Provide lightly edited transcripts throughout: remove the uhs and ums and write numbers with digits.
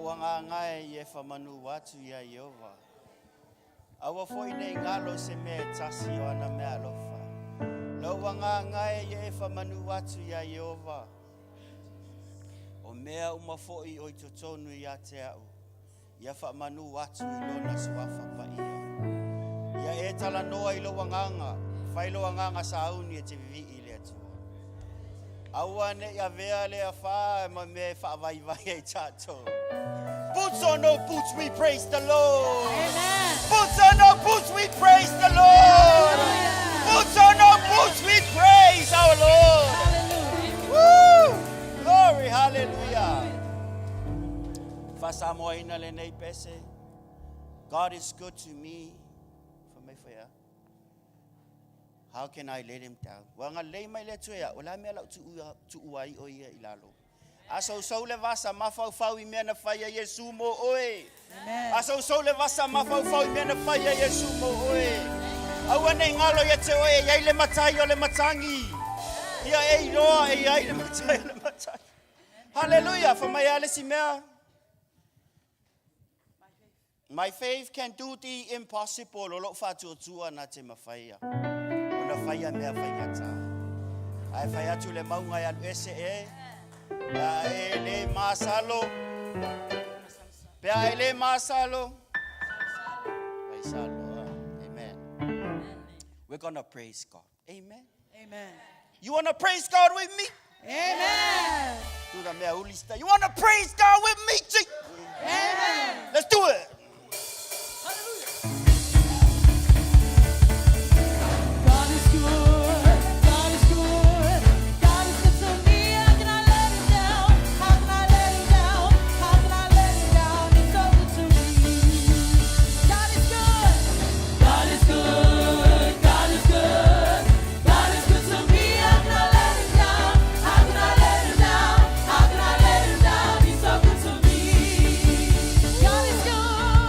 Lou agaga e ia e faamanu atu iā Ieova. Aua foi ne i galo se mea e tasi o ana meaalofa. Lou agaga e ia e faamanu atu iā Ieova. O mea uma foi o i totonu ia te a'u, ia faamanu atu i lona suafa paia. Ia e talanoa i lou agaga, fai lou agaga sauni e te vivii i le Atua. Aua ne i avea le afā ma mea e faavaivai ai tatou. Boots or no boots, we praise the Lord. Amen. Boots or no boots, we praise the Lord. Boots or no boots, we praise our Lord. Hallelujah. Woo! Glory, hallelujah. Faasamoaina lenei pese. God is good to me. Fa mai fai a. How can I let him down? Ua agalelei mai le Atua ia, o le a mea lau tuua ai o ia i lalo. A sousou le vasa mafaufau i mea na fai a Iesu mo oe. Amen. A sousou le vasa mafaufau i mea na fai a Iesu mo oe. Aua ne i galo ia te oe e i ai le matai o le matagi. Ia e iloa e i ai le matai o le matagi. Haleluia! Fa mai a le isi mea. My faith can do the impossible, o lou faatuatua na te mafaia ona faia mea faigata. Ae fai atu le mauga e alu ese e, pe a e le masalo, pe a e le masalo, fai salo. Amen. We're gonna praise God. Amen. Amen. You wanna praise God with me? Amen. Do the mea uli style. You wanna praise God with me? G? Amen. Let's do it. God is good. God is good. God is good to me. How can I let him down? How can I let him down? How can I let him down? He's so good to me. God is good. God is good. God is good. God is good to me. How can I let him down? How can I let him down? How can I let him down? He's so good to me. God is good.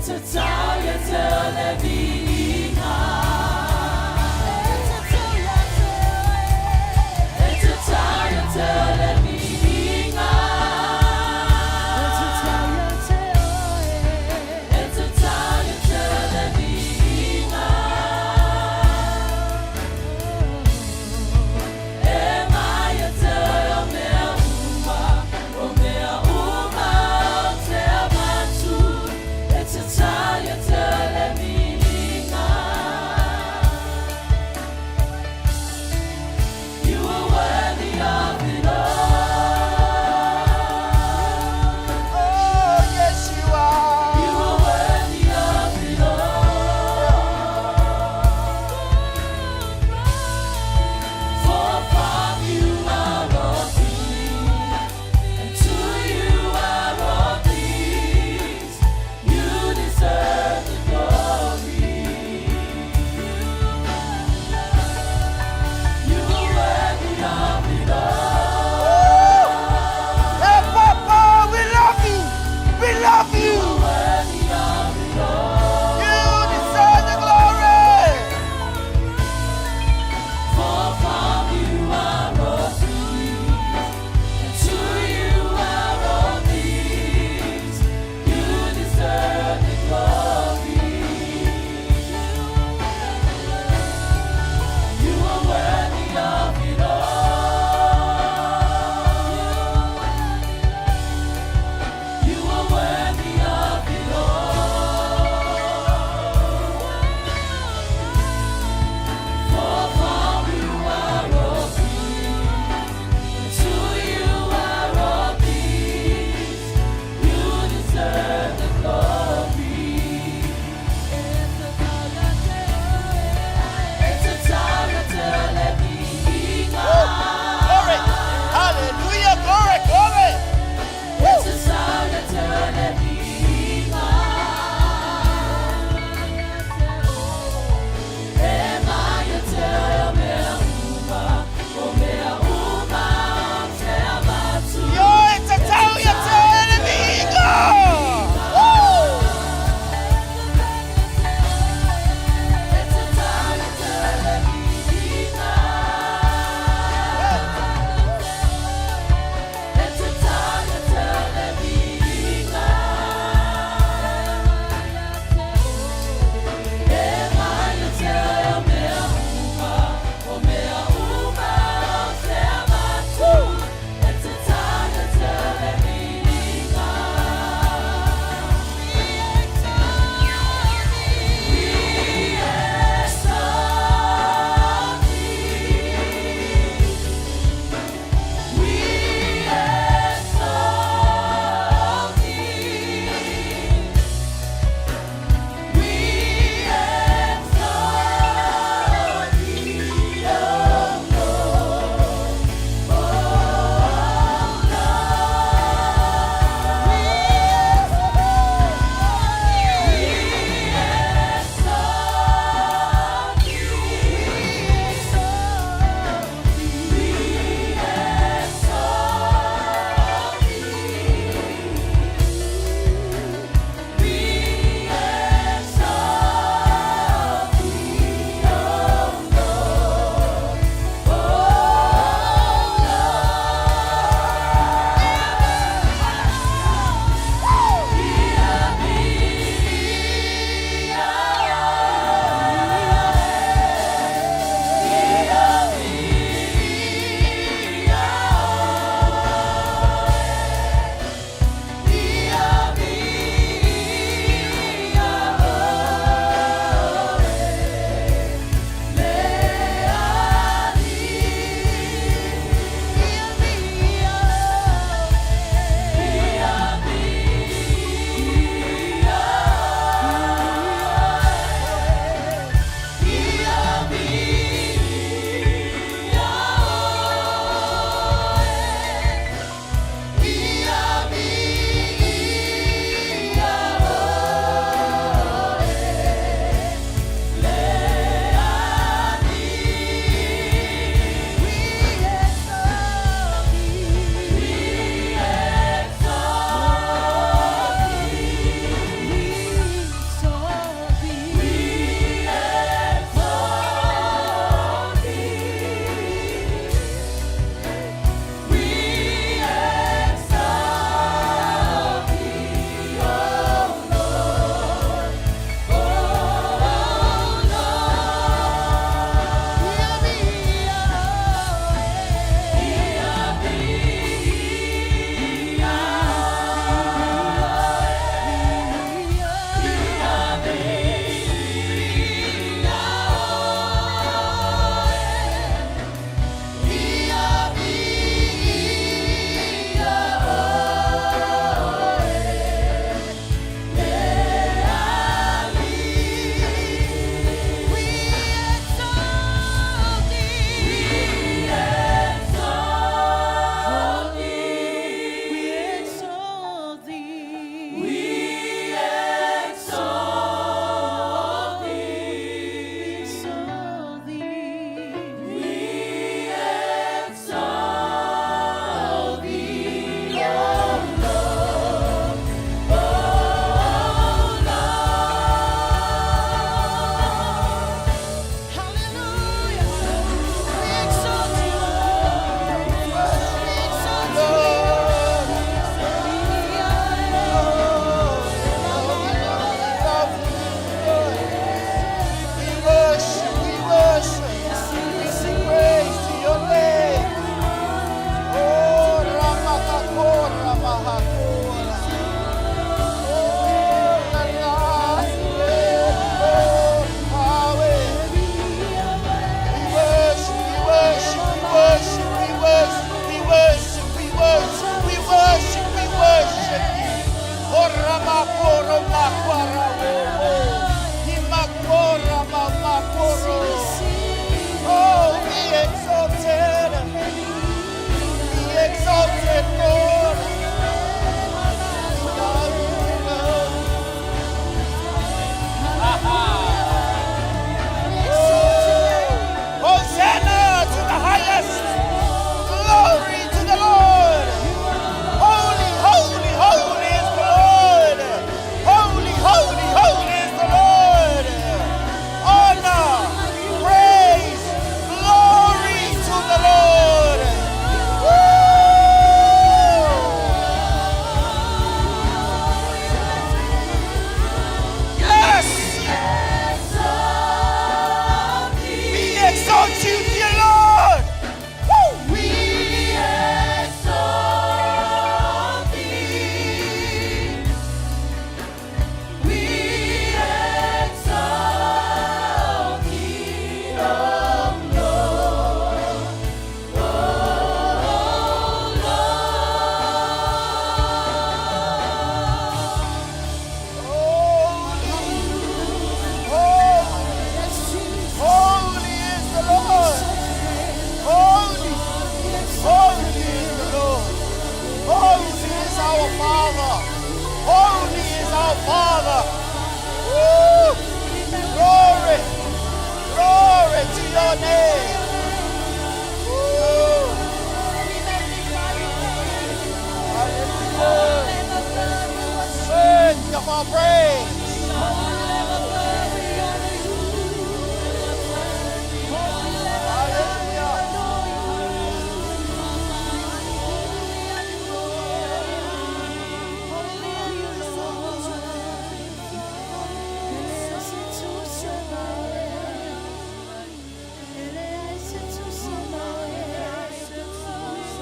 tatau ia te oe le viiga. E tatau ia te oe. E tatau ia te oe le viiga. E tatau ia te oe. E tatau ia te oe le viiga. E mai ia te oe o mea uma, o mea uma ou te avatu. E tatau ia te oe le viiga. of our praise. Hallelujah.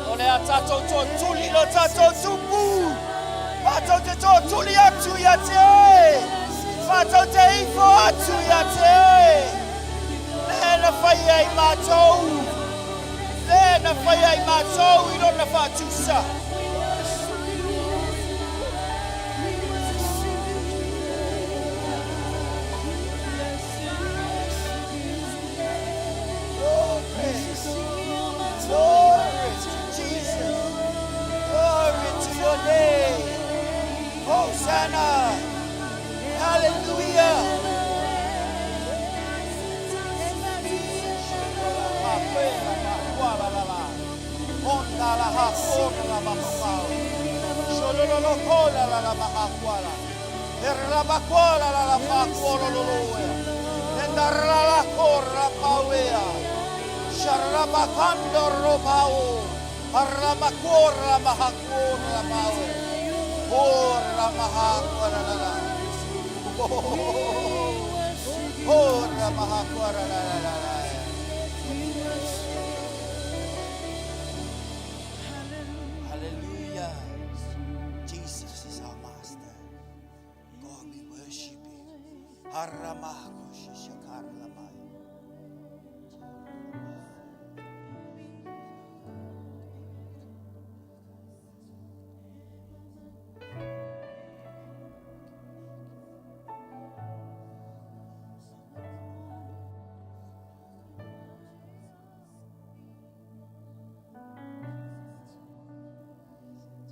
O le a tātou toatuli lo tātou tupu. Mātou te toatuli atu ia te oe. Mātou te ifo atu ia te oe. Le na whai ai mātou. Le na whai ai mātou i rona whātusa. Glory. Glory to Jesus. Glory to your name. Hosanna. Hallelujah. Hallelujah. Jesus is our master. God, we worship you. Haramako-shishakarlamai.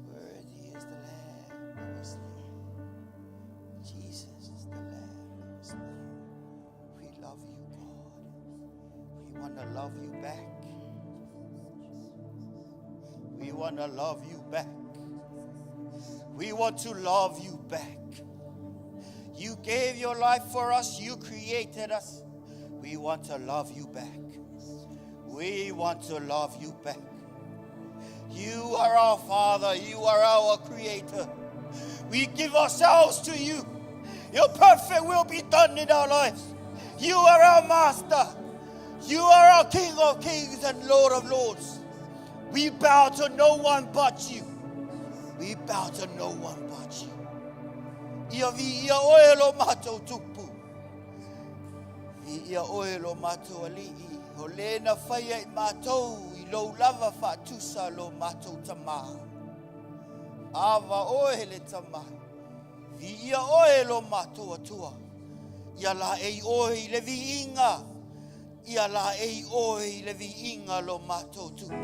Worthy is the Lamb that was slain. Jesus is the Lamb that was slain. We love you, God. We want to love you back. We want to love you back. We want to love you back. You gave your life for us. You created us. We want to love you back. We want to love you back. You are our Father. You are our Creator. We give ourselves to you. Your perfect will be done in our lives. You are our Master. You are our King of kings and Lord of lords. We bow to no one but you. We bow to no one but you. Ia viia oe lo matou tupu. Viia oe lo matou alii. O le na whaia i matou i lou lava whaatusa lo matou tamā. Ava oe le tamā. Viia oe lo matou atua. Ia la ei oe i le viiga. Ia la ei oe i le viiga lo matou tupu.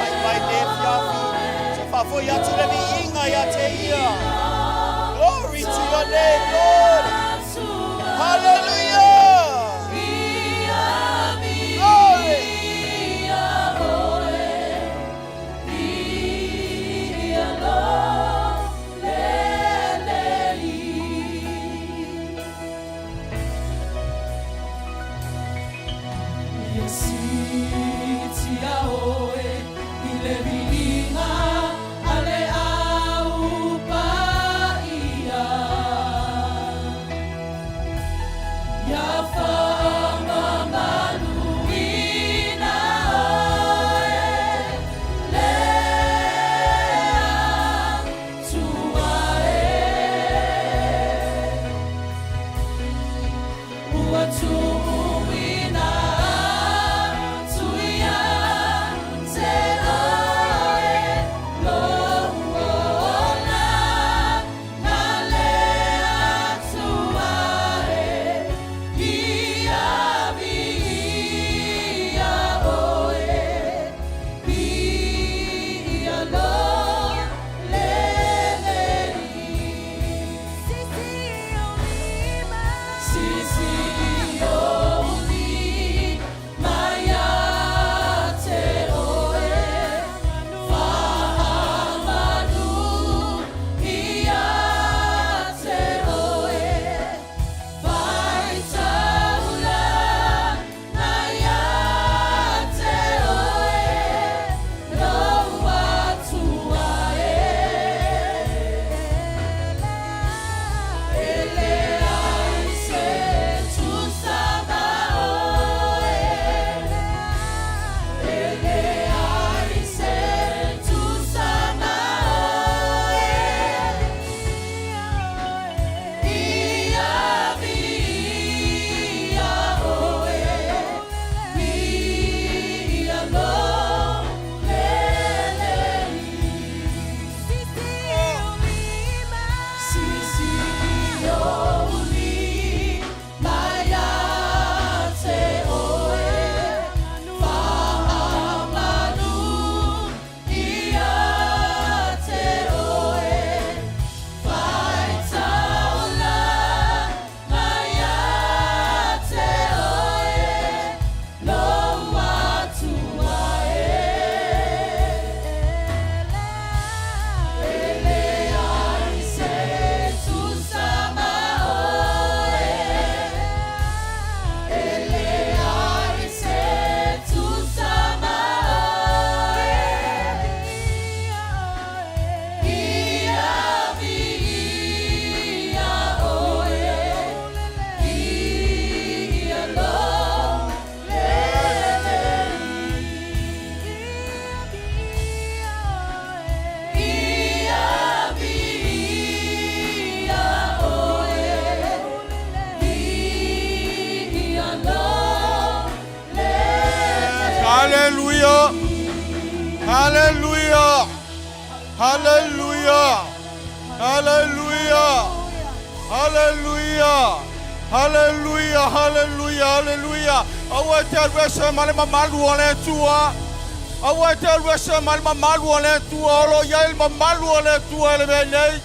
Pai mai le afiafi, se faafoi atu le viiga ia te ia. Glory to your name, Lord. Hallelujah. Glory. Hallelujah. Hallelujah. Hallelujah. Hallelujah. Hallelujah. Hallelujah. Hallelujah. Hallelujah. Aua e te alu ese ma le mamalu o le Atua. Aua e te alu ese ma le mamalu o le Atua. O lo o i ai le mamalu o le Atua i le mea nei.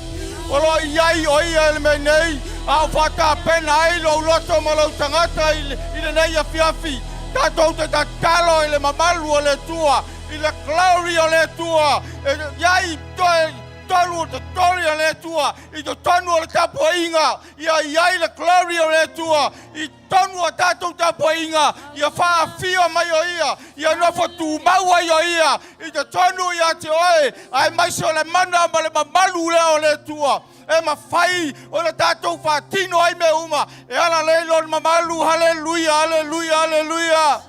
O lo o i ai o ia i le mea nei. A o faatapena ai lou loto ma lou tagata i lenei afiafi. Tatou te tatalo i le mamalu o le Atua, i le glory o le Atua, e i ai toe tolu o totoli o le Atua i totonu o le tapuaiga, ia i ai le glory o le Atua i totonu o tatou tapuaiga, ia faafio mai o Ia, ia nofo tumau ai o Ia i totonu ia te oe, aemaise o le mana ma le mamalu lea o le Atua. E mafai ona tatou faatino ai mea uma e ala lea i Lona mamalu. Haleluia, haleluia, haleluia.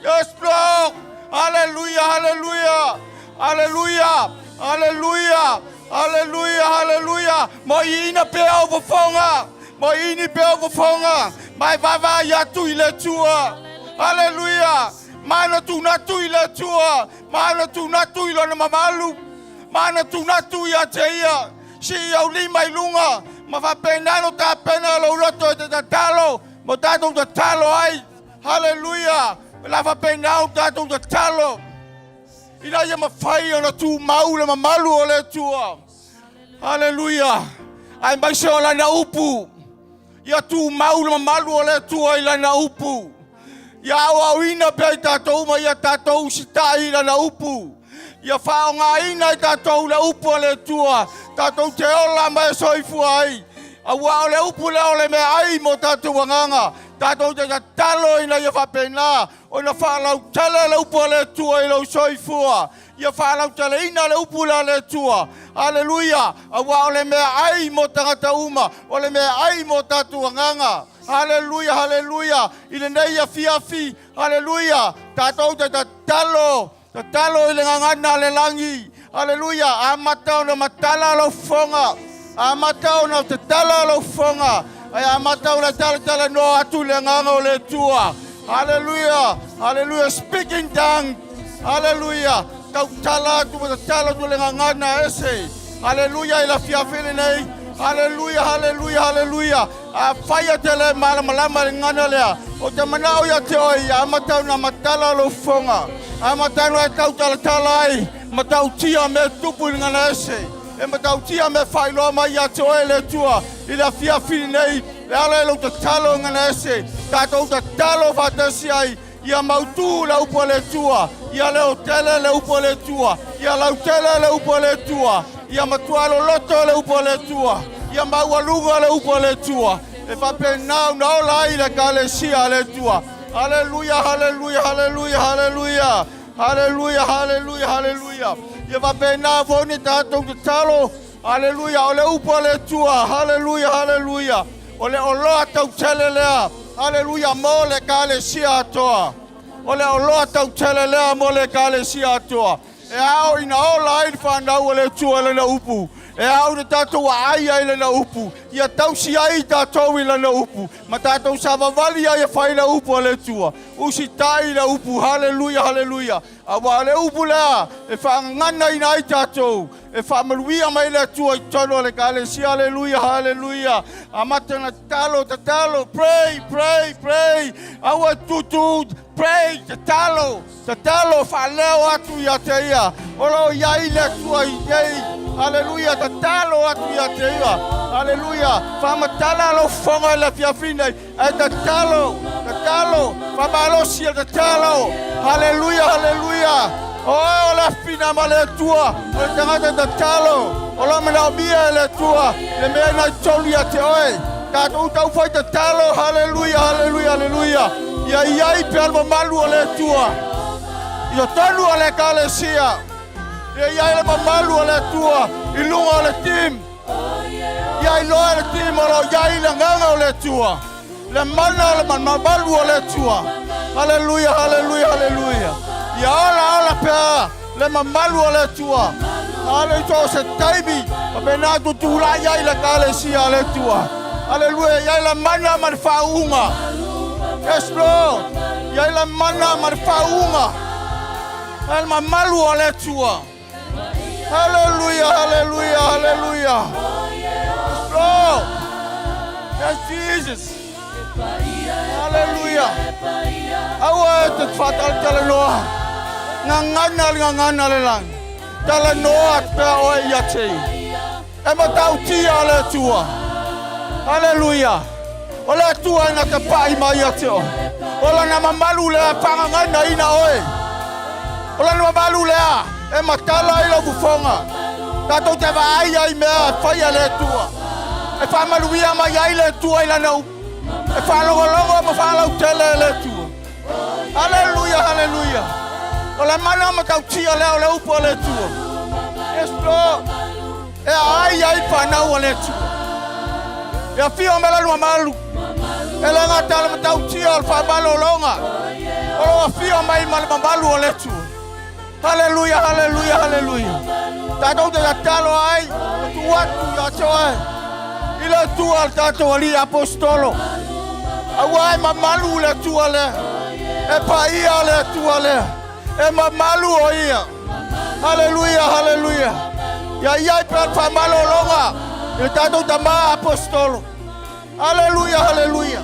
Yes, Lord. Haleluia, haleluia. Haleluia, haleluia, haleluia, haleluia. Moiina pea ou fofoga. Moiini pea ou fofoga. Ma e vaavaai atu i le Atua. Haleluia. Manatunatu i le Atua. Manatunatu i Lona mamalu. Manatunatu ia te Ia. Sii ou lima i luga, ma faapena ona tapena lou loto e te tatalo, ma tatou tatalo ai. Haleluia! O le a faapena ona tatou tatalo. Ina ia mafai ona tumau le mamalu o le Atua. Haleluia! Aemaise o Lana upu. Ia tumau le mamalu o le Atua i Lana upu. Ia aoaoina pea i tatou uma ia tatou usitai i Lana upu. Ia faaaogaina i tatou le upu a le Atua, tatou te ola ma e soifua ai. Aua o le upu lea o le meaai mo tatou agaga, tatou te tatalo ina ia faapena ona faalautele le upu a le Atua i lou soifua. Ia faalauteleina le upu lea a le Atua. Aleluia! Aua o le meaai mo tagata uma, o le meaai mo tatou agaga. Haleluia, haleluia! I lenei afiafi, haleluia! Tatou te tatalo, tatalo i le gagana a le lagi. Haleluia! Amata ona matala lou fofoga, amata ona tatala lou fofoga, ae amata ona talatalanoa atu i le agaga o le Atua. Haleluia, haleluia! Speak in tongues. Haleluia! Tautala atu ma tatalo atu i le gagana ese. Haleluia i le afiafi lenei. Haleluia, haleluia, haleluia! Afai e te le malamalama i le gagana lea, ou te manao ia te oe, ia amata ona matala lou fofoga, amata ona e tautalatala ai, matautia mea e tupu i le gagana ese, e matautia mea e faailoa mai ia te oe e le Atua i le afiafi lenei, e ala i lou tatalo i le gagana ese, tatou tatalo faatasi ai, Ia mautū le upu a le Atua, ia leotele le upu a le Atua, ia lautele le upu a le Atua, ia matua loloto le upu a le Atua, ia maualuga le upu a le Atua, e faapena ona ola ai le Ekalesia a le Atua. Haleluia, haleluia, haleluia, haleluia, haleluia, haleluia, haleluia. Ia faapena foi ni tatou tatalo. Haleluia, o le upu a le Atua. Haleluia, haleluia. O le oloa tautele lea. Haleluia, mo le Ekalesia atoa. O le oloa tautele lea mo le Ekalesia atoa. E ao ina ola ai le fanau a le Atua i lana upu. E ao ina tatou aai ai i lana upu. Ia tausi ai tatou i lana upu. Ma tatou savavali ai e fai le upu a le Atua. Usitai le upu. Haleluia, haleluia. Aua o le upu lea e faagaganaina ai tatou, e faamanuia mai le Atua i totonu o le Ekalesia. Aleluia, haleluia. Amata ona tatalo, tatalo, pray, pray, pray. Aua e tutu, pray, tatalo, tatalo, faaleo atu ia te ia. O lo o i ai le Atua i nei. Aleluia, tatalo atu ia te ia. Aleluia, faamatala lou fofoga i le afiafi nei. E tatalo, tatalo, faamalosi e tatalo. Haleluia, haleluia. O le afina ma le Atua, o le tagata tatalo. O lo manaomia e le Atua, le mea ina i tolu ia te oe. Tatou taufai tatalo, haleluia, haleluia, haleluia. Ia i ai pea le mamalu o le Atua. I totonu o le Ekalesia. Ia i ai le mamalu o le Atua i luga o le team. Ia iloa e le team o lo o i ai le agaga o le Atua, le mana o le mamalu o le Atua. Haleluia, haleluia, haleluia. Ia ola ola pea le mamalu o le Atua. Haleluia, so o se taimi, faapena tutulai ai le Ekalesia a le Atua. Haleluia, ia i le mana ma le faauuga. Yes, Lord. Ia i le mana ma le faauuga. Le mamalu o le Atua. Haleluia, haleluia, haleluia. Yes, Lord. Yes, Jesus. Haleluia. Aua e te faatalatalanoa. Gagana le gagana le lagi. Talanoa atu pea oe ia te ia. E matautia le Atua. Haleluia. O le Atua e na te pai mai ia te oe. O lana mamalu lea e faagaganaina oe. O lana mamalu lea e matala ai lau fofoga. Tatou te vaai ai i mea e fai a le Atua. E faamanuia mai ai le Atua i lana upu. E faalogologo ma faalautele e le Atua. Haleluia, haleluia. O le mana matautia lea o le upu a le Atua. Yes, Lord. E aai ai fanau a le Atua. E afio mai le mamalu. E le gata le matautia o le faamalologa. O lo afio mai ma le mamalu o le Atua. Haleluia, haleluia, haleluia. Tatou te tatalo ai, o tuu atu ia te oe. I le Atua le tatou alii apostolo. Aua e mamalu le Atua lea. E paia le Atua lea. E mamalu o ia. Haleluia, haleluia. Ia i ai pea le faamalologa i le tatou tamā apostolo. Aleluia, aleluia.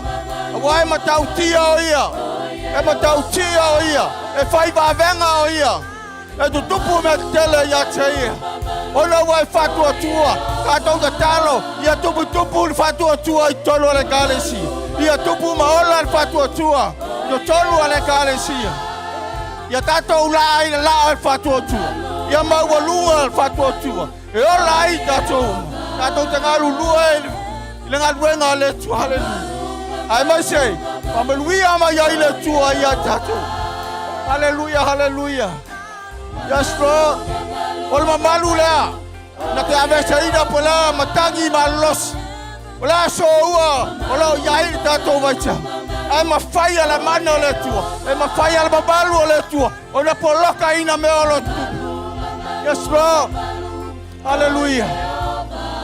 Aua e matautia o ia. E matautia o ia. E fai vavega o ia. E tutupu mea tetele ia te ia. Ona ua e faatuatua, tatou tatalo, ia tuputupu le faatuatua i totonu o le Ekalesia. Ia tupu ma ola le faatuatua i totonu o le Ekalesia. Ia tatou laa i le laa o le faatuatua. Ia maualuga le faatuatua. E ola ai tatou uma. Tatou te galulue i le galuega a le Atua. Haleluia. Aemaise, faamanuia mai ai le Atua ia tatou. Haleluia, haleluia. Yes, Lord. O le mamalu lea. Na te aveeseina po la matagi malolosi. O le aso ua o lo o i ai le tatou vaitau. Ae mafai a le mana o le Atua. E mafai a le mamalu o le Atua. Ona polokaina mea o lo tupu. Yes, Lord. Hallelujah.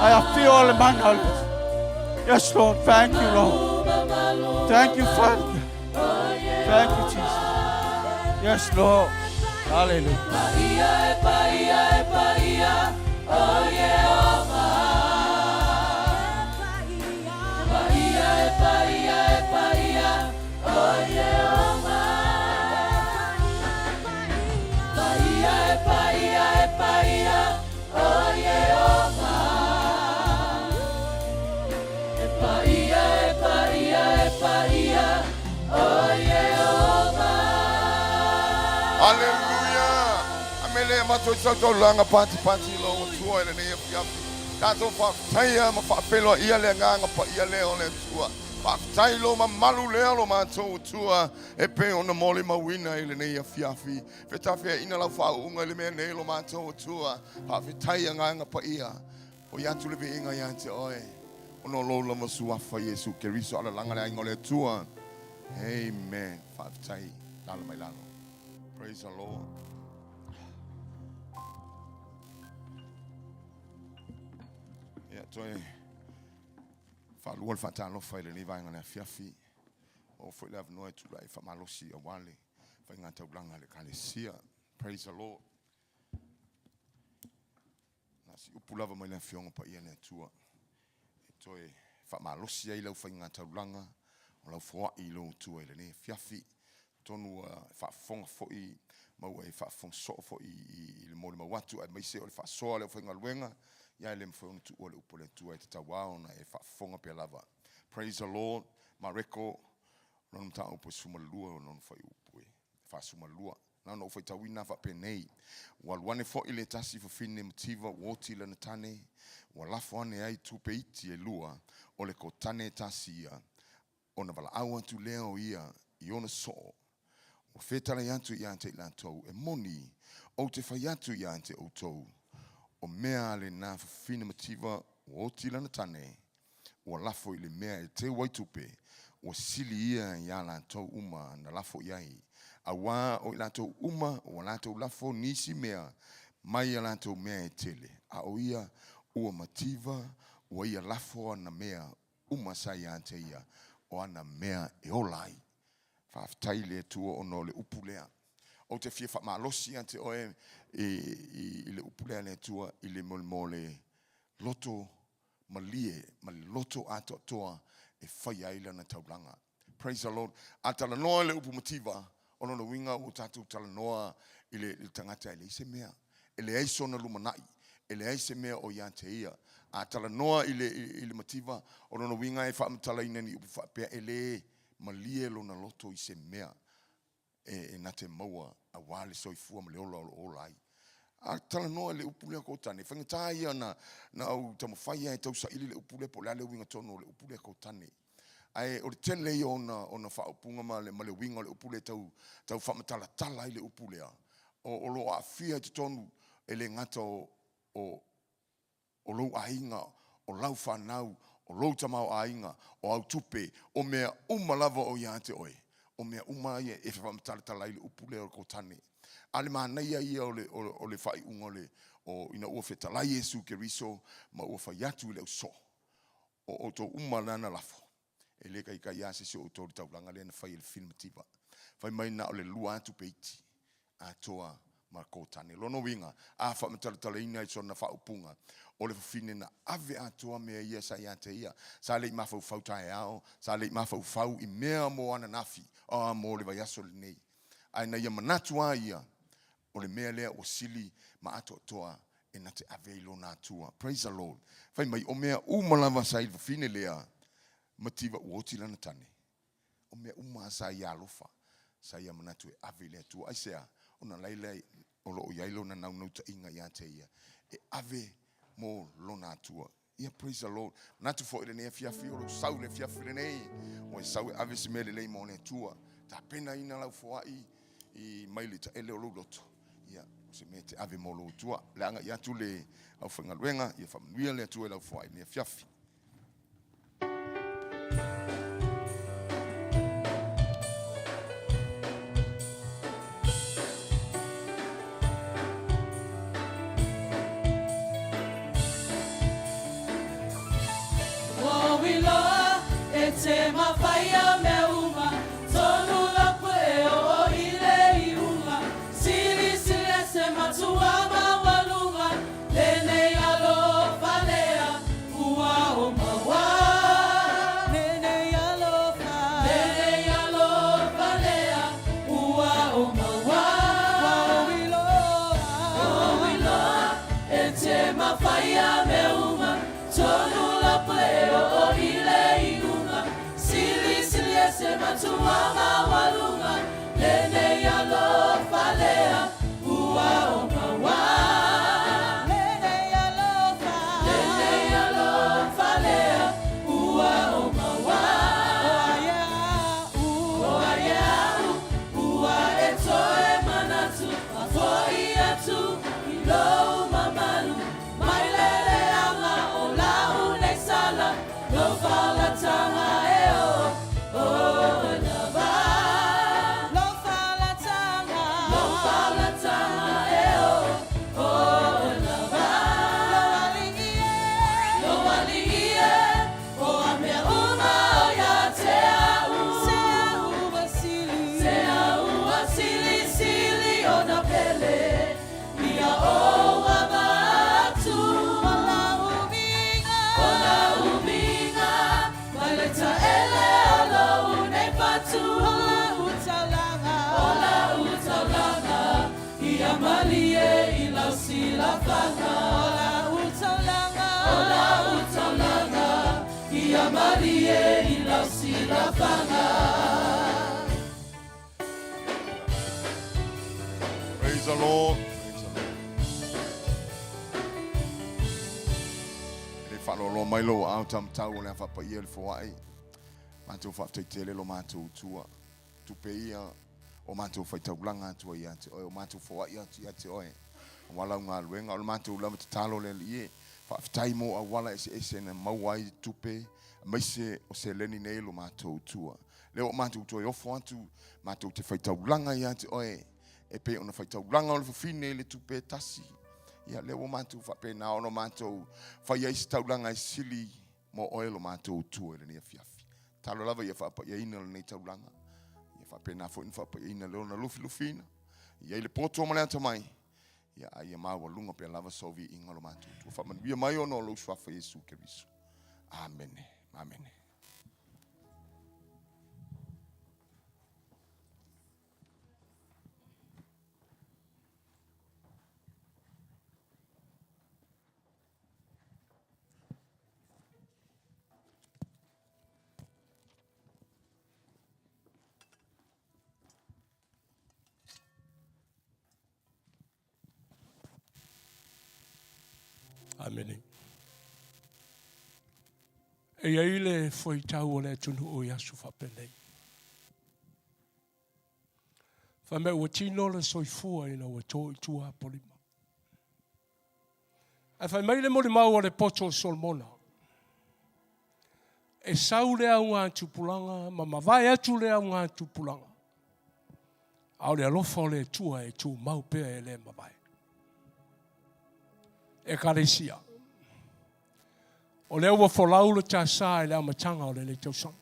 Ae afio le mana o le Atua. Yes, Lord. Thank you, Lord. Thank you, Father. Thank you, Jesus. Yes, Lord. Hallelujah. Paia e paia e paia, o Ieova. Paia e paia e paia, o Ieova. Paia e paia e paia, o Ieova. E paia e paia e paia, o Ieova. Aleluia! Amene a matou tautaulaga patipati i lou Atua i lenei afiafi. Tatou faafetaia ma faafeiloaia le Agaga Paia lea o le Atua. Faafetai i lou mamalu lea lo matou Atua e pei ona molimauina i lenei afiafi. Fetafeaina lau faauuga i le mea nei lo matou Atua. Faafetai Agaga Paia. Oi atu le viiga ia te oe, ona o lou lava suafa Iesu Keriso alalaga le aiga o le Atua. Amen. Faafetai. Lalo mai lalo. Praise the Lord. Ia, toe faalua le faatalofa i lenei vaega o le afiafi. Maua foi le avanoa e tulai faamalosi aua le faiga taulaga a le Ekalesia. Praise the Lord. Na si upu lava mai le Afioga Paia a le Atua e toe faamalosi ai lau faiga taulaga o lau foai i lou Atua i lenei afiafi. Atonu ua faafofoga foi ma ua e faafofoga soo foi i le molimau atu aemaise o le faasoa a le aufaigaluega, ia e le mafai ona tuua le upu a le Atua e tatau lava ona e faafofoga pea lava. Praise the Lord. Mareko, lona mataupu e 12 o lona fuaiupu e 42. Na ona ou faitauina lava faapenei, Ua alu ane foi le tasi fafine mativa ua oti lana tane, ua lafo ane ai tupe iti e lua o le kotane e tasi ia, ona valaau atu lea o ia i ona soo, ua fetalai atu ia te i latou, e moni, ou te fai atu ia te outou, o mea a lena fafine mativa ua oti lana tane, ua lafo i le mea e teu ai tupe, ua sili ia iā latou uma na lafo i ai, auā o i latou uma ua latou lafo nisi mea mai a latou mea e tele, a o ia ua mativa, ua ia lafo ana mea uma sa iā te ia, o ana mea e ola ai. Faafetai i le Atua ona o le upu lea. Ou te fia faamalosi ia te oe i, i, i le upu lea a le Atua i le mo le loto malie ma le loto atoatoa e faia ai lana taulaga. Praise the Lord. A talanoa i le upu mativa, o lona uiga ua tatou talanoa i le, i le tagata e leai se mea, e leai sona lumanai, e leai se mea o ia te ia. A talanoa i le, i, i le mativa, o lona uiga e faamatalaina ni upu faapea e le malie lona loto i se mea e, e na te maua auā le soifua ma le ola o lo o ola ai. A talanoa i le upu lea kotane, faigata ia na, na au taumafai lava e tausaili le upu lea po o le a le uiga tonu o le upu lea kotane. Ae o le tele ia ona, ona faaupuga ma le, ma le uiga o le upu lea tau, tau faamatalatala ai le upu lea. O, o lo o aafia i totonu e le gata o, o, o lou aiga, o lau fanau, o lou tamaoaiga, o au tupe, o mea uma lava o ia te oe, o mea uma ia e faamatalatala ai le upu lea o le kotane. A le manaia ia o le, o, o le faaiuga o le, o, ina ua fetalai Iesu Keriso ma ua fai atu i le au soo, o outou uma lana lafo, e le taitai lava se isi o outou i le taulaga lea na fai e le fili mativa. Fai mai na o le lua atu pe iti atoa ma kotane. Lona uiga, a faamatalatalaina i sona faaupuga, o le fafine na ave atoa mea ia sa ia te ia. Sa le i mafaufau taeao, sa le i mafaufau i mea mo ananafi, a mo le vaiaso lenei. Ae na ia manatu lava ia, O le mea lea ua sili ma atoatoa e na te ave ai lona Atua. Praise the Lord. Fai mai, o mea uma lava sa i le fafine lea, mativa ua oti lana tane. O mea uma sa ia alofa, sa ia manatu e ave i le Atua. Aisea? Ona laila o lo o i ai lona naunautaiga ia te ia, e ave mo lona Atua. Ia, praise the Lord. Manatu foi lenei afiafi, o lou sau le afiafi lenei, ua e sau e ave se mea lelei mo le Atua. Tapenaina lau foai i mai le taele o lou loto. Ia, o se mea e te ave mo lou Atua. Le agai atu le aufaigaluega, ia faamanuia le Atua i lau foai lenei afiafi. Ua iloa e te mawhaia mea uma, Tonu la koe o i le iuga, Silisili ese matua maualuga, Lenei alofa lea ua o maua. Lenei alofa, Lenei alofa lea ua o maua. Ua ou iloa, ou iloa e te mawhaia mea uma, Tonu la koe o i le iuga, Silisili ese matua maualuga, Lenei alofa lea ua o maua. Lenei alofa, Lenei alofa lea ua o maua. O ai e au, o ai e au, ua e toe manatu, Faafoi atu i lou mamalu, Mai le leaga o lau nei sala, Lou falatanga e o, o lava. Lou falatanga, lou falatanga e o, o lava. Lou alii e, lou alii e, o a mea uma o ia te au. Se au ua sili, se au ua sili, sili ona pele. Ia ou avatu. O lau viiga. O lau viiga. Mai le taele o lou nei fatu. O lau taulaga. O lau taulaga. Ia malie i lau silafaga. O lau taulaga. O lau taulaga. Ia malie i lau silafaga. Praise the Lord. Praise the Lord. E le faaloaloa mai lou aao taumatau o le a faapaia le foai. Matou faafetai tele lo matou tua. Tupe ia o matou faitaulaga atu ai ia te oe, o matou foai atu ia te oe. Aua lau galuega, o le matou lava tatalo le Alii e. Faafetai mo auala eseese na maua ai tupe, aemaise o seleni nei lo matou tua. Lea ua matou toe ofo atu, matou te faitaulaga ia te oe, e pei ona faitaulaga o le fafine i le tupe e tasi. Ia, lea ua matou faapena ona matou fai ai se taulaga e sili mo oe lo matou tua i lenei afiafi. Talo lava ia faapaiaina lenei taulaga. Ia faapena foi na faapaiaina lona lufilufiina. Ia i le poto ma le atamai. Ia, a ia maualuga pea lava sou viiga lo matou tua. Faamanuia mai ona o lou suafa Iesu Keriso. Amene. Amene. Amene. E i ai le fuaitau o le atunuu i aso faapenei. Fai mai ua tino le soifua ina ua to i tua apolima. Ae fai mai le molimau a le poto o Solomona, e sau le augatupulaga ma mavae atu le augatupulaga, a o le alofa o le Atua e tumau pea e le mavae. Ekalesia, o lea ua folau le tasa i le amataga o lenei tausaga.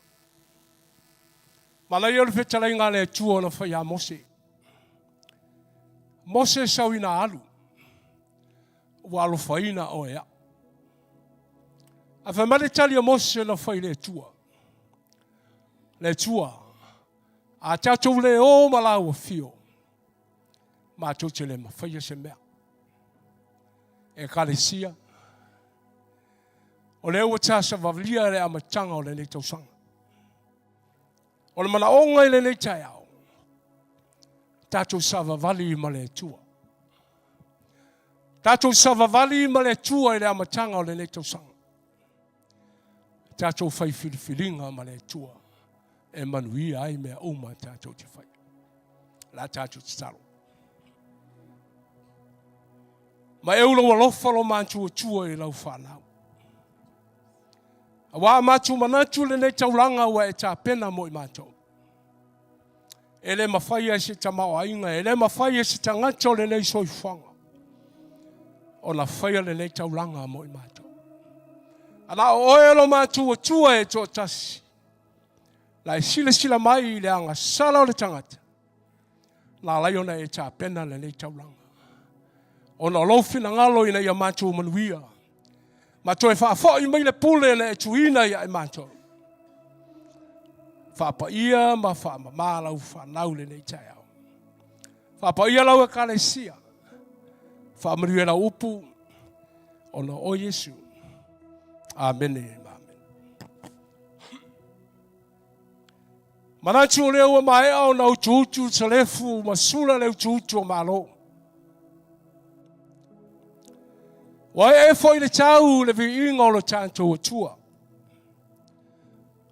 Manaia o le fetalaiga a le Atua na fai ia Mose. Mose sau ina alu, ua alofaina oe au. Ae fai mai le tali a Mose na fai i le Atua. Le Atua, a tatou le o ma lau afio. Matou te le mafaia se mea. Ekalesia, o lea ua tasavalia le amataga o lenei tausaga. O le manaoga i lenei taeao, tatou savavali ma le Atua. Tatou savavali ma le Atua i le amataga o lenei tausaga. Tatou fai filifiliga ma le Atua e manuia ai mea uma tatou te fai. La tatou tatalo. Ma eu lou alofa lo matuatua i lau fanau. Aua matou manatu lenei taulaga ua e tapena mo i matou. E le mafai e se tamaoaiga, e le mafai e se tagata o lenei soifuaga ona faia lenei taulaga mo i matou. Ana o oe lo matuatua e toatasi, la e silasila mai i le agasala o le tagata, na alai ona e tapena lenei taulaga. Ona o lou finagalo ina ia matou manuia, ma toe faafoi mai le pule na e tuuina ia i matou. Faapaia ma faamama lau fanau lenei taeao. Faapaia lau ekalesia. Faamanuia lau upu ona o Iesu. Amene ma amene. Manatu o lea ua maea ona utuutu salefu ma sula le utuutu o Malo. Ua ee foi le tau le viiga o lo tatou Atua.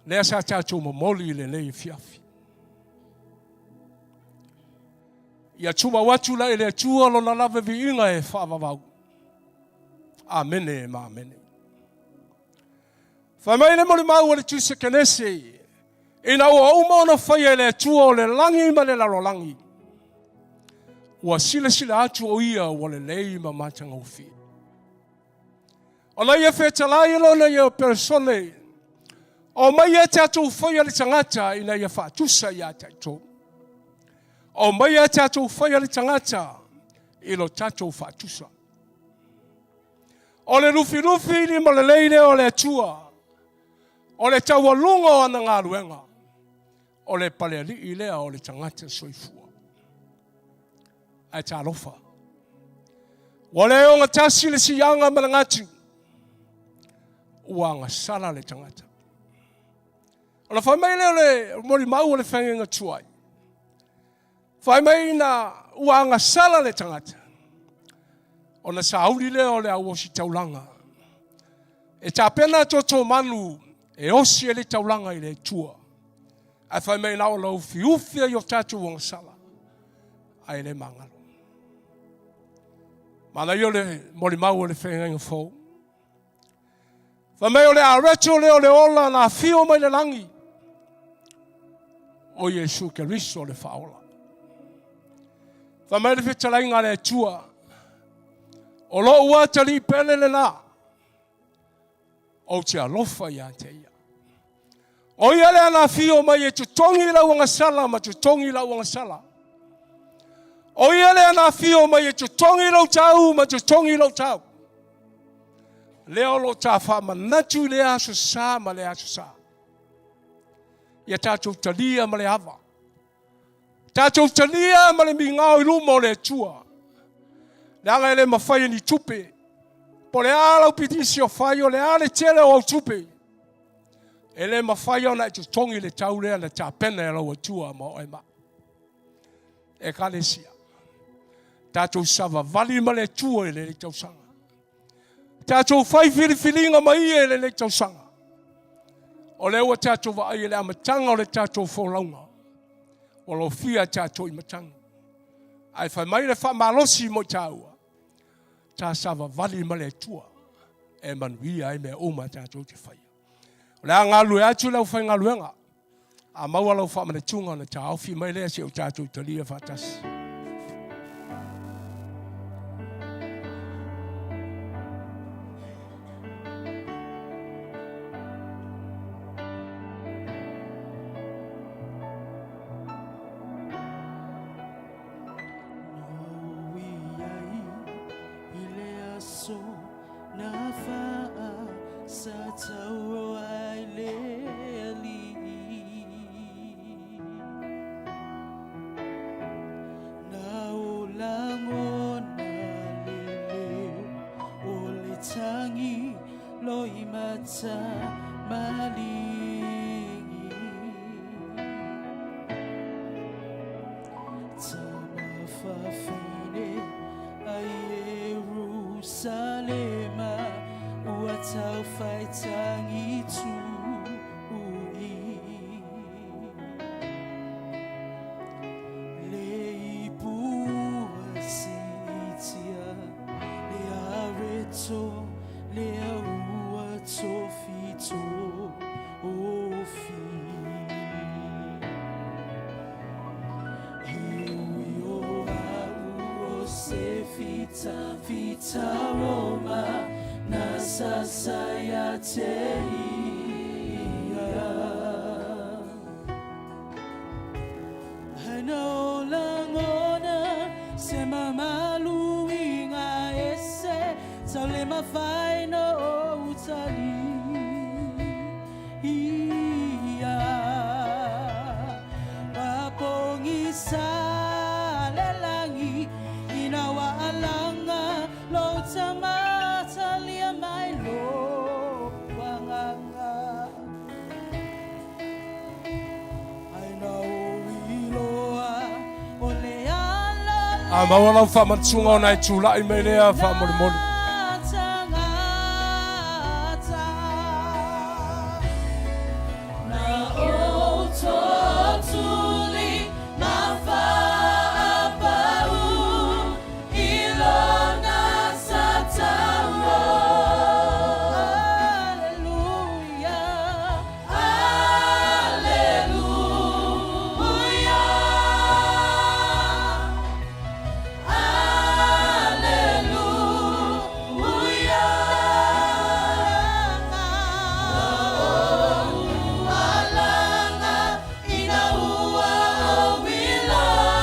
Lea sa tatou momoli i lenei afiafi. Ia tumau atu la i le Atua lona lava viiga e faavavau. Amene ma amene. Fai mai le molimau a le Tusi Kenese, ina ua uma ona faia e le Atua o le lagi ma le lalolagi, ua silasila atu o ia ua lelei ma matagofie. Ona ia fetalai lona ia peresone, o mai ia tatou faia le tagata ina ia faatusa ia tatou. O mai ia tatou faia le tagata i lo tatou faatusa. O le lufilufi limalelei lea o le Atua, o le taualuga o ana galuega, o le palealii lea o le tagata soifua. Ae talofa, ua le ogatasi le siaga ma le gatu, ua agasala le tagata. Ona fai mai lea o le molimau o le feagaiga tuai, Fai mai ina ua agasala le tagata, ona sauli lea o le au ositaulaga. E tapena toto manu e osi e le taulaga i le Atua. Ae fai mai na o lau ufiufi ai o tatou agasala, ae le magalo. Manaia o le molimau o le feagaiga fou. Fai mai o le areto lea o le ola na afio mai le lagi, o Iesu Keriso le faaola. Fai mai le fetalaiga a le Atua, o lou atalii pele lena, ou te alofa ia te ia. O ia lea na afio mai e totogi lau agasala ma totogi lau agasala. O ia lea na afio mai e totogi lou tau ma totogi lou tau. Lea o lo o ta faamanatu i lea aso sa ma lea aso sa. Ia tatou talia ma le ava. Tatou talia ma le migao i luma o le Atua. Leaga e le mafai e ni tupe. Po le a lau pisinisi o fai, o le a le tele o au tupe. E le mafai ona e totogi le tau lea na tapena e lau Atua ma oe ma. Ekalesia. Tatou savavali ma le Atua i lenei tausaga. Tatou fai filifiliga ma ia i lenei tausaga. O lea ua tatou vaai i le amataga o le tatou folauga. Ua lofia tatou i matagi. Ae fai mai le faamalosi mo i tāua. Ta savavali ma le Atua e manuia ai mea uma tatou te faia. O le a galulue atu le aufaigaluega. A maua lau faamanatuga ona taofi mai lea se o tatou talia faatasi. Loimata malingi Tamafafine a Ierusalema ua taufaitagitu'i Le ipua siitia le areto lea ua tofitofi. He ui o au o se fita fita Roma na sasa ia te ia. Ai na o lagona se mamalu iga ese tau le mafai na ou talia. Ua pogisa le lagi ina ua alaga lou Tama talia mai lou agaga. Ai na ou iloa o le ala A maua lau faamanatuga ona e tulai mai lea faamolemole. Na ou totuli ma faapau i lona satao. Aleluia, Aleluia, Aleluia. Na ou alaga ina ua ou iloa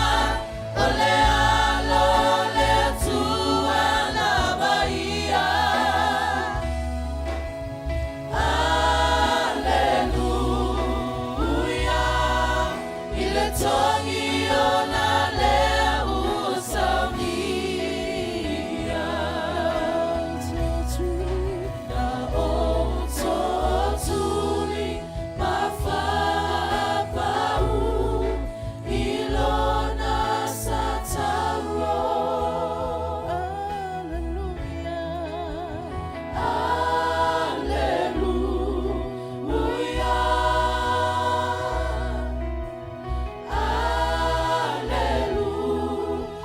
o le alo o le Atua lava ia. Aleluia, i le togi ona lea ua saunia. Na ou totuli ma faapau i lona satao. Aleluia, Aleluia,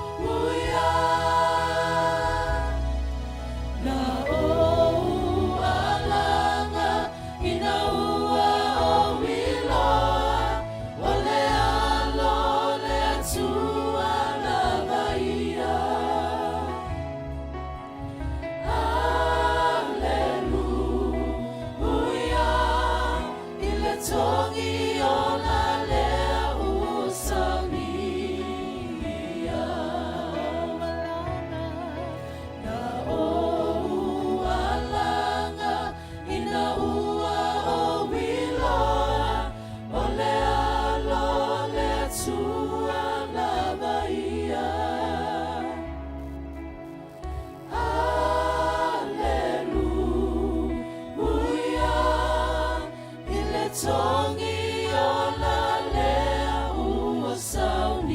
Aleluia. Na ou alaga ina ua ou iloa o le alo o le Atua lava ia. Aleluia, i le togi ola lea ua saunia. Na ou alaga ina ua ou iloa o le alo o le Atua lava ia. Aleluia, i le togi ola lea ua saunia.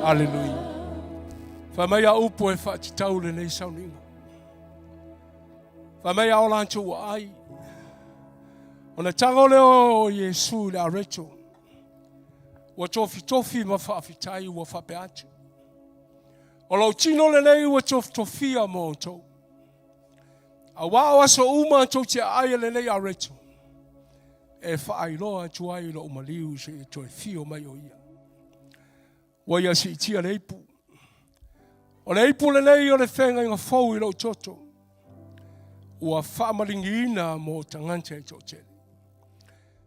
Aleluia. Fai mai a upu e faatatau lenei sauniga. Fai mai a o latou ua ai. Ona tago lea o Iesu i le areto. Ua tofitofi ma faafetai ua faapea atu. O lou tino lenei ua tofitofia mo outou. Auā o aso uma tou te aai e lenei areto. E faailoa atu ai lou maliu seia toe fio mai o ia. Ua ia siitia le ipu. O le ipu lenei o le feagaiga fou i lou toto. Ua faamaligiina mo tagata e toatele.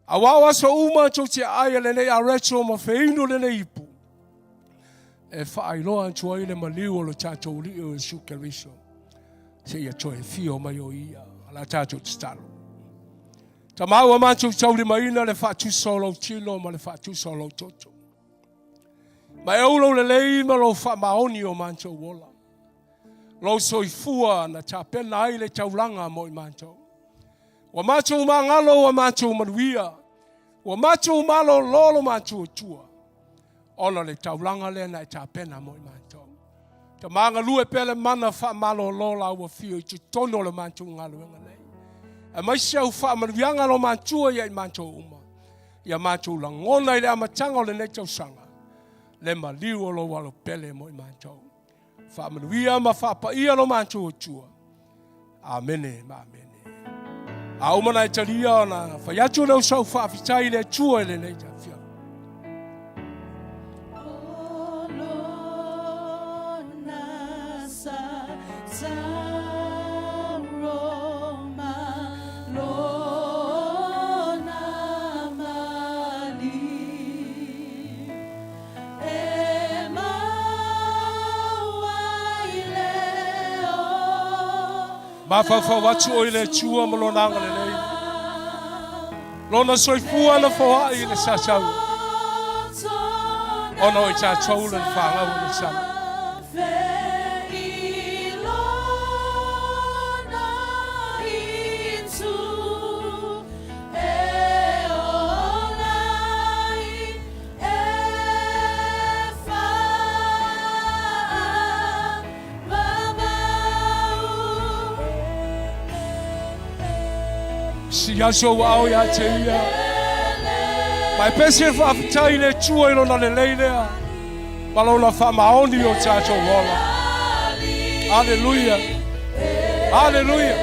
Auā o aso uma tou te aai e lenei areto ma feinu lenei ipu. E faailoa atu ai le maliu o lo tatou Alii o Iesu Keriso. Seia toe fio mai o ia. La tatou tatalo. Tama ua matou taulimaina le faatusa o lou tino ma le faatusa o lou toto. Ma e ou lou lelei ma lou faamaoni o matou ola. Lou soifua na tapena ai le taulaga mo i matou. Ua matou magalo, ua matou manuia, ua matou malolo lo matou Atua, ona o le taulaga lea na e tapena mo i matou. Tama galue pea le mana faamalolo la ua fio i totonu o le matou galuega nei. Aemaise au faamanuiaga lo matua ia i matou uma. Ia matou lagona i le amataga o lenei tausaga, le maliu o lou alo pele mo i matou. Faamanuia ma faapaia lo matou Atua. Amene ma amene. A uma na e talia ona fai atu lea o sau faafetai i le Atua i lenei afiafi. Mafaufau atu oe i le Atua ma Lona agalelei, Lona soifua na foai i le sasau, ona o i tatou le fanau o le sala. Si aso ua ao ia te ia. Mai pese e faafetai i le Atua i lona lelei lea ma lona faamaoni o tatou ola. Aleluia. Aleluia.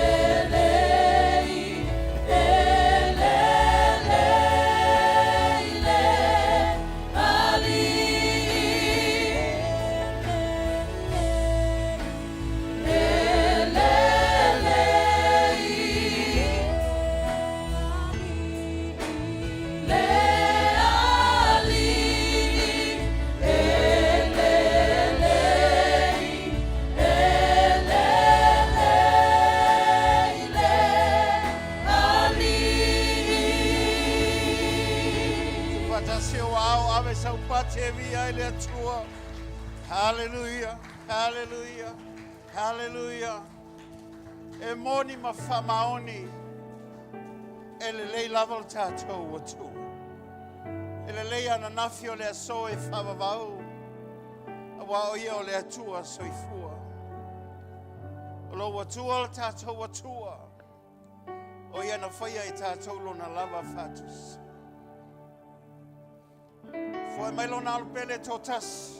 Tuufaatasi o ao ave sau pati e via i le Atua. Haleluia, haleluia, haleluia. E moni ma faamaoni e lelei lava le tatou Atua. E lelei ananafi o le aso e faavavau, aua o ia o le Atua soifua. O lou Atua le tatou Atua. O ia na faia i tatou lona lava faatusa. Foe mai lona alo pele tōtasi,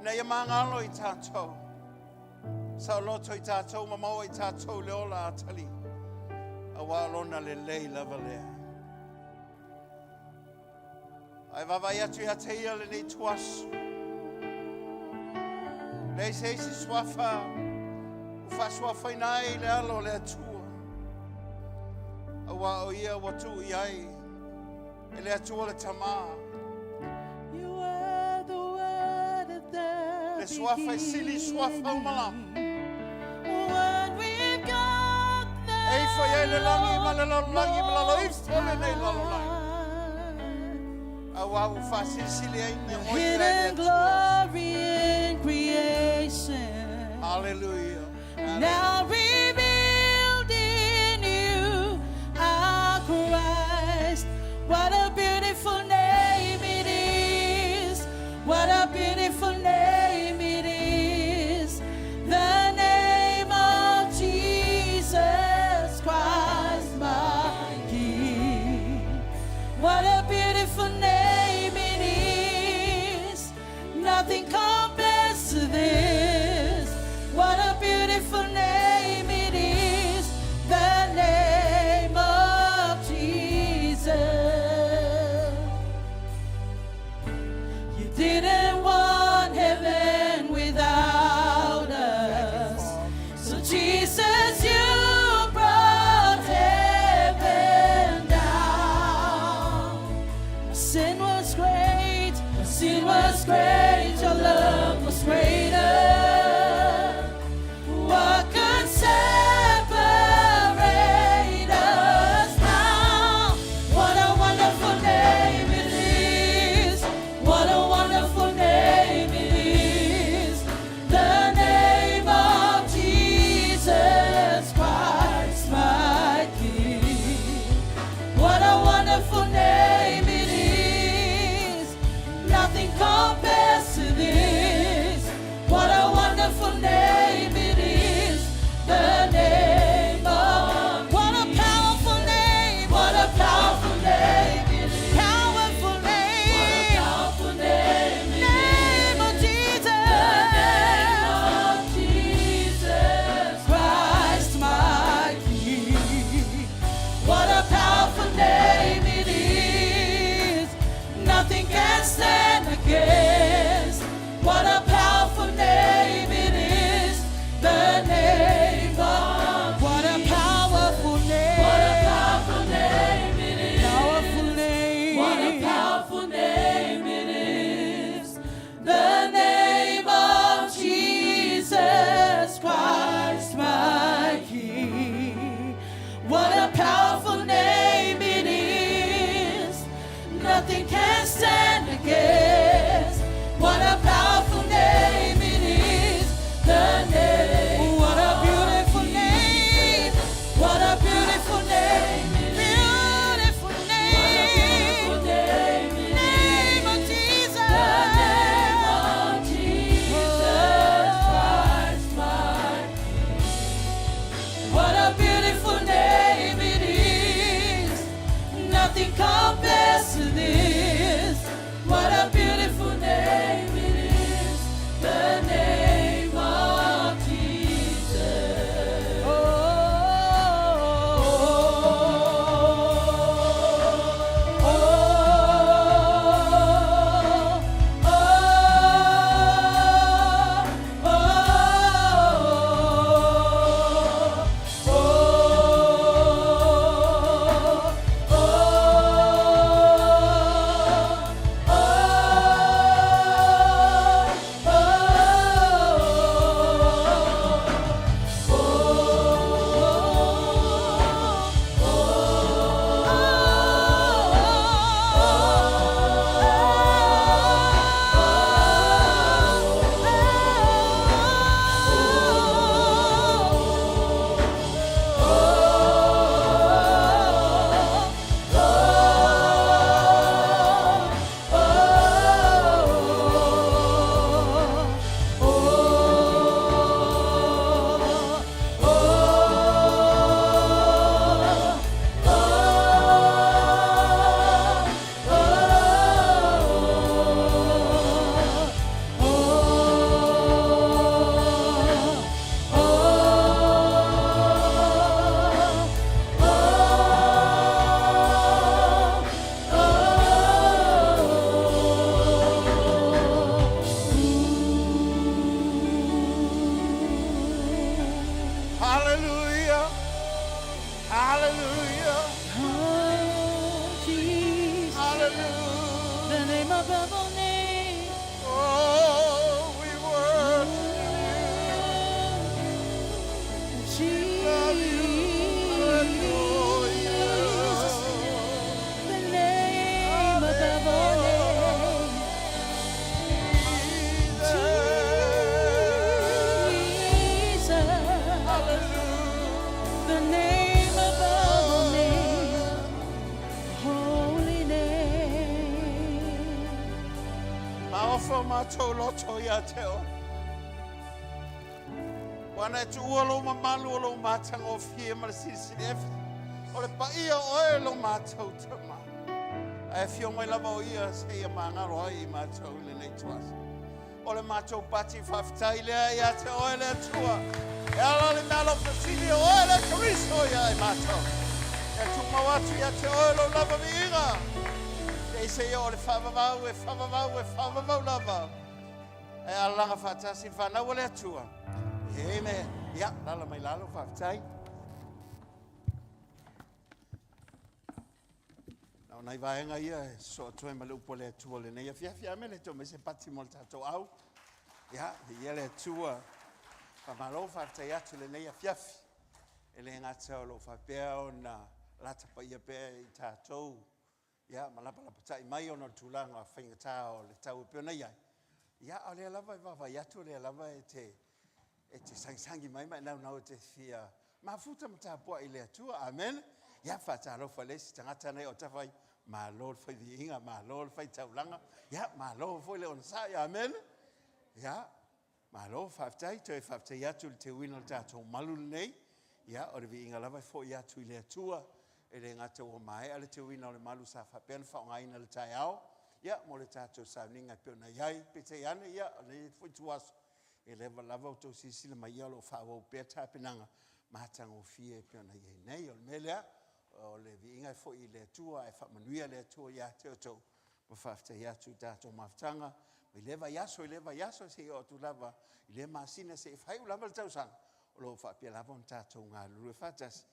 ina ia magalo i tatou. Saoloto i tatou ma maua i tatou le ola atali. Aua o lona lelei lava lea. Ae vaavaai atu ia te ia lenei ituaso. Leai se isi suafa ua faasuafaina ai le alo o le Atua. Aua o ia ua tuu i ai e le Atua le Tama. Le suafa e sili i suafa uma lava. E ifo i ai le lagi ma le lalolagi ma lalo ifo lenei lalolagi. Aua ua faasilisili ai mea o ia e le Atua. Hallelujah. Now revealed in you are Christ. What a beautiful name it is. What a beautiful name it is. The name of Jesus Christ, my King. What a beautiful name it is. Nothing compares. above all names. Oh, we worship Jesus, the name above all names. Jesus, the name above all names, holy name. Maofa o matou loto ia te oe. Ua na e tuua lou mamalu o lou matagofie ma le silisili efe. O le paia o oe lo matou Tama. Ae afio mai lava o ia seia magalo ai i matou i lenei ituaso. O le matou pati faafetai lea ia te oe le Atua. E ala le meaalofa sili o oe le Keriso ia i matou. Ia tumau atu ia te oe lou lava viiga. Sei seia o le faavavau e faavavau e faavavau lava. Ae alalaga faatasi le fanau a le Atua. Amen. Ia, lala mai lalo, faafetai. Na o nai vaega ia e sosoo atu ai ma le upu a le Atua i lenei afiafi. Amene, toe mai se pati mo le tatou au. Ia, viia le Atua. Faamalo, faafetai atu i lenei afiafi. E le gata o lo o faapea ona latapaia pea i tatou, ia, ma lapalapatai mai ona o le tulaga faigata o le tau e pei ona i ai. Ia, a o lea lava e vaavaai atu, o lea lava e te, e te sagisagi mai ma e naunau e te fia mafuta ma tapuai i le Atua. Amene. Ia, faatalofa i le isi tagata nei o tafa i, malo le fai viiga, malo le fai taulaga, ia, malo foi le onosai. Amene. Ia, malo, faafetai, toe faafetai atu i le teuina o le tatou malu lenei. Ia, o le viiga lava e foi atu i le Atua, e le gata ua maea le teuina o le malu sa faapea ona faaaogaina i le taeao, ia, mo le tatou sauniga e pei ona i ai. Peitai ane, ia, o lenei foi ituaso, e leva lava outou silasila mai, ia, o lo o faaauau pea tapenaga matagofie e pei ona i ai nei. O le mea lea, o le viiga e foi i le Atua, ae faamanuia le Atua ia te outou ma faafetai atu i tatou mafutaga mai lea vaiaso i lea vaiaso seia oo atu lava i lea masina seia faaiu lava le tausaga o lo o faapea lava ona tatou galulue faatasi.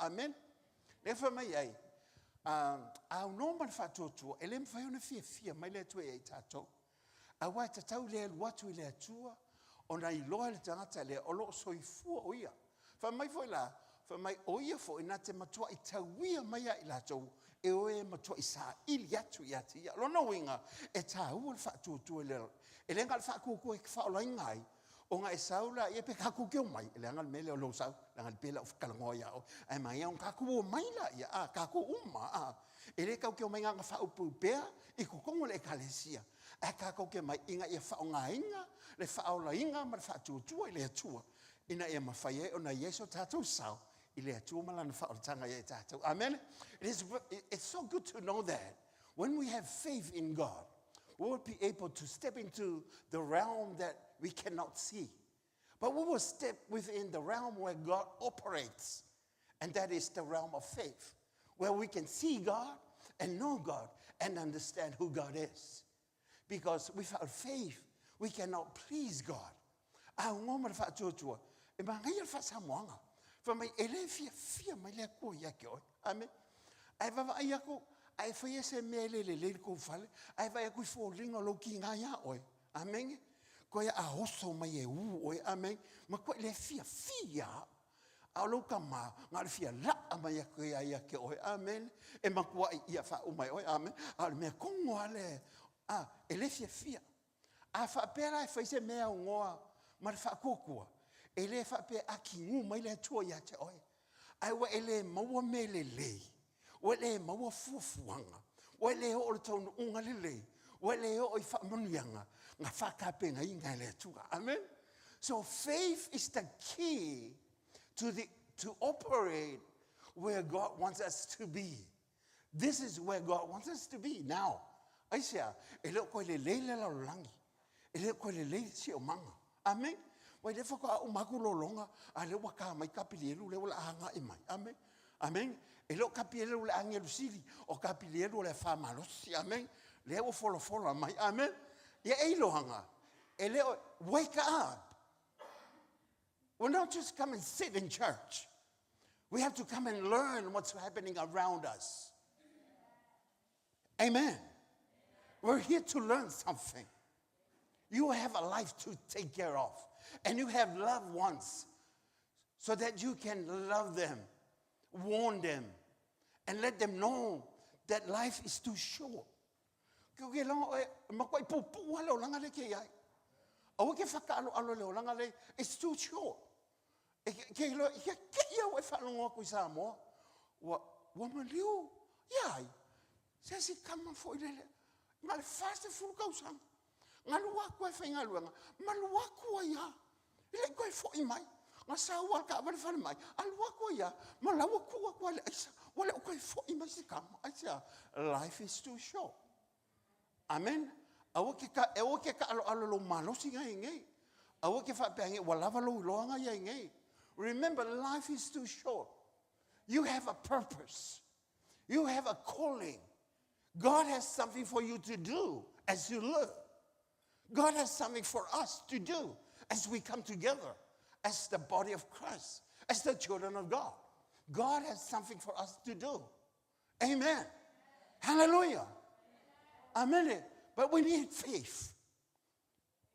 Amene. Lea fai mai ai, a aunoa ma le faatuatua, e le mafai ona fiafia mai le Atua ia i tatou. Aua e tatau le alu atu i le Atua ona iloa e le tagata lea o lo o soifua o ia. Fai mai foi la, fai mai o ia foi na te matuai tauia mai ia i latou e o e matuai saili atu ia te ia. O lona uiga, e taua le faatuatua i le, e le na o le faatuatua e te faaolaina ai, ona e sau laia pe tatou te omai, leaga le mea lea o lou sau, leaga e pei o le a ou talanoa ia oe, ae manaia ona tatou omai laia, a, tatou uma, a. E le tatou te omai na ona faaupeupea i totonu o le Ekalesia, ae tatou te omai ina ia faaaogaina le faaolaina ma le faatuatua i le Atua ina ia mafai ai ona i ai so tatou sao i le Atua ma Lana faaolataga ia i tatou. Amene? It's so good to know that when we have faith in God, we will be able to step into the realm that we cannot see. But we will step within the realm where God operates, and that is the realm of faith, where we can see God and know God and understand who God is. Because without faith, we cannot please God. A ugoa ma le faatuatua, e manaia le faasamoaga. Fai mai, e le fiafia mai le Atua ia te oe. Amene. Ae vaavaai atu, a e faia se mea e le lelei i le tou fale, ae vaai atu i foliga o lou tiga ia oe. Amene. Toe a oso mai e u oe. Amene. Matuai le fiafia lava. A o lou tama, na o le fia laa mai atu ia ia te oe. Amene. E matuai ia faauma e oe. Amene. A o le mea tonu lava lea, a, e le fiafia. A faapea la e fai se mea aunoa ma le faatuatua, e le faapea e akigu mai le Atua ia te oe, ae ua e le maua mea lelei, ua e le maua fuafuaga, ua e le oo i le taunuuga lelei, ua e le oo i faamanuiaga na faatapenaina e le Atua. Amen. So faith is the key to, the, to operate where God wants us to be. This is where God wants us to be now. Aisea, e le o toe lelei le lalolagi. E le o toe lelei le siomaga. Amen. Ua le faatoa uma atu lologa, a lea ua ta mai Kapilielu lea ua la agai mai. Amen. Amen. E le o Kapilielu o le agelu sili, o Kapilielu o le afa malosi. Amen. Lea ua folafola mai. Amen. Ia e iloaga, e le o, wake up. We're not just come and sit in church. We have to come and learn what's happening around us. Amen. We're here to learn something. You have a life to take care of, and you have loved ones so that you can love them, warn them, and let them know that life is too short. Ke ke longa oe, matuai puupuu lava le olaga lea e te i ai. Aua ke whakaaloalo i le olaga lea, it's too short. E ke iloa, ia te i au e faalogo atu i Samoa, ua, ua maliu, ia ai, se isi tama foi lele, na o le 40 tausaga, na alu atu ai e faigaluega, ma alu atu ai lava, e le i toe foi mai. Na sau lava le taavale falemai, alu atu ai lava, ma la ua tuu atu lava i le aisa, ua le o toe foi mai se tama. Aisea? Life is too short. Amen. Aua ke, ka, aua ke kaaloalo lou malosi nga i nei. Aua ke faapea nge ua lava lou iloaga ia i nei. Remember, life is too short. You have a purpose. You have a calling. God has something for you to do as you live. God has something for us to do as we come together as the body of Christ, as the children of God. God has something for us to do. Amen. Hallelujah. Amen. But we need faith.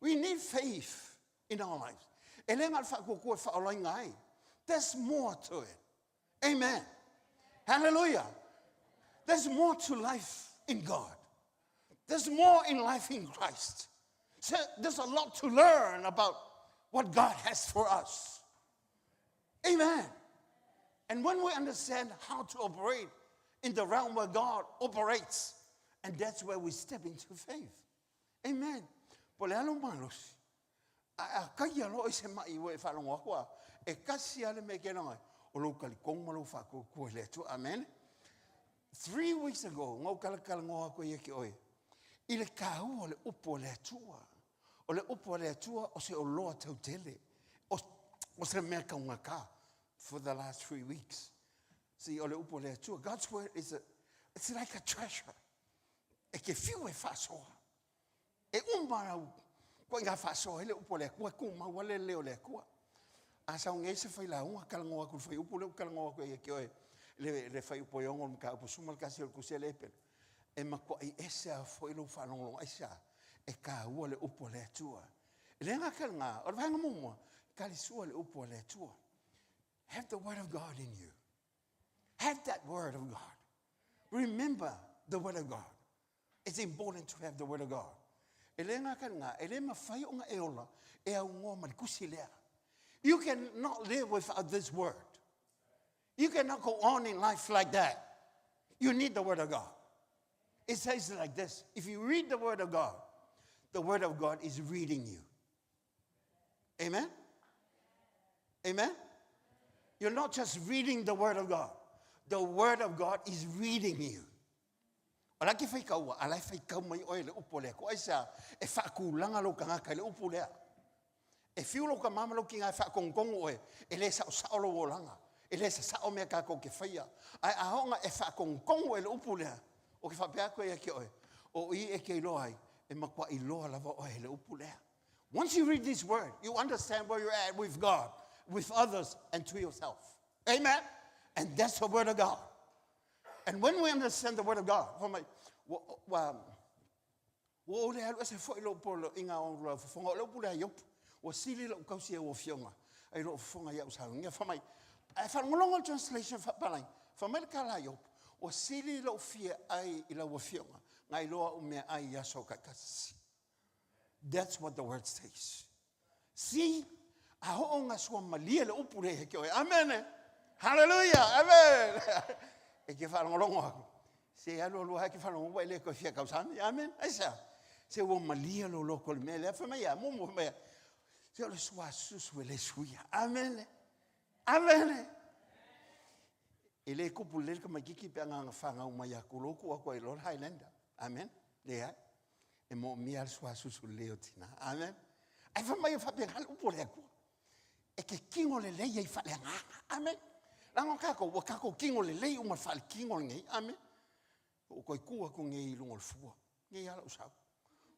We need faith in our lives. E le na o le faatuatua e faaolaina ai. There's more to it. Amen. Hallelujah. There's more to life in God. There's more in life in Christ. So there's a lot to learn about what God has for us. Amen. And when we understand how to operate in the realm where God operates, and that's where we step into faith. Amen. Po o le a lou malosi, a kaia loa i se maʻi ua e faalogo atu a, e kasi lava le mea e kena ai, o lou talitonu ma lou faatuatua i le Atua. Amene. 3 weeks ago, na ou talatalanoa atu ai ia te oe, i le taua o le upu a le Atua. O le upu a le Atua o se oloa tautele, o se mea taugata for the last 3 weeks. See, o le upu a le Atua, God's word is a, it's like a treasure. E ke fiu e faasoa. E uma lau koe ngā faasoa ai le upu a le Atua, e tumau lava le leo o le Atua. A sau nei se failauga talanoa atu i le fuaiupu lea ou te talanoa atu ai ia te oe, le, le fuaiupu e 6 o le mataupu 11 o le Tusi a le Epelo, e matuai ese lava foi lou faalogologo. Aisea? E taua le upu a le Atua. E le gata i lena, o le vaega muamua, talisua le upu a le Atua. Have the word of God in you. Have that word of God. Remember the word of God. It's important to have the word of God. E le gata i lena, e le mafai ona e ola e aunoa ma le tusi lea. You cannot live without this word. You cannot go on in life like that. You need the word of God. It says like this if you read the word of God, the word of God is reading you. Amen? Amen? You're not just reading the word of God. The word of God is reading you. O la ke faikaua, a la e faikau mai oe le upu o le Atua. Aisea? E faatulaga lou tagata i le upu lea. E fiu lou tama ma lou tina e faatogitogu oe, e le saosao lou olaga. E le sasao mea tatou te faia. Ae a oo ina e faatogitogu oe i le upu lea, ou te faapea atu ai ia te oe, o i e te iloa ai, e matua iloa lava oe i le upu lea. Once you read this word, you understand where you're at with God, with others, and to yourself. Amen? And that's the word of God. And when we understand the word of God, fai mai, ua, ua, ua ou le alu ese foi lou poloaiga o lau fofoga, o le upu lea a Iopu, ua sili lou tausi e ua afioga ai lou fofoga i au saunia. Fai mai, ae faalogologo le translation faapalagi, fai mai le tala a Iopu, ua sili lou fia ai i lau afioga, nai lo au meaai i aso taitasi. That's what the word says. See, a oo nga sua malie le upu le he ke oe. Amen. Hallelujah. Amen. E ke whaalongolongo aku. Se alu alu hai ke whaalongo wa ele koe fia kausani. Amen. Aisa. Se ua malie lo loko le mea lea. Wha mai a, mumu wha mai a. Se o le sua susu e le suia. Amen. Amen. E le kupu lele ka maikiki pe anga whangau mai aku loku aku ai Lord Highlander. Amen. Leai. E moomia le suasusu lelei o tina. Amen. Ae fai mai e faapena le upu o le Atua. E ke kino lelei ai faaleagaga. Amen. Leaga o tatou, ua tatou kino lelei uma le faalekino lenei. Amen. Ua toe tu atu nei i luga o le fua. Nei lava lou sau.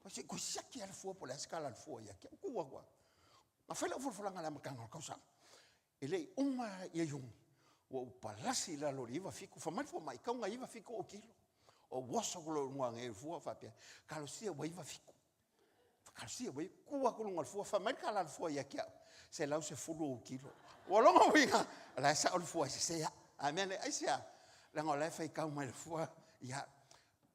Se i toe siaki lava le fua po o le a se tala a le fua ia te au. Tu atu lava. Na fai lau folafolaga i le amataga o le tausaga. E le i uma ia Iuni, ua ou palasi i lalo o le 97, fai mai le fomai, tau ina 97 ou kilo. Ou oso atu loa i luga nei o le fua faapea, talosia ua 97. Talosia ua, tu atu i luga o le fua, fai mai le tala a le fua ia te au, 110 ou kilo. Ua lona uiga, o la e sao le fua e sese au. Amene, aisea? Leaga o la e faitau mai le fua ia au.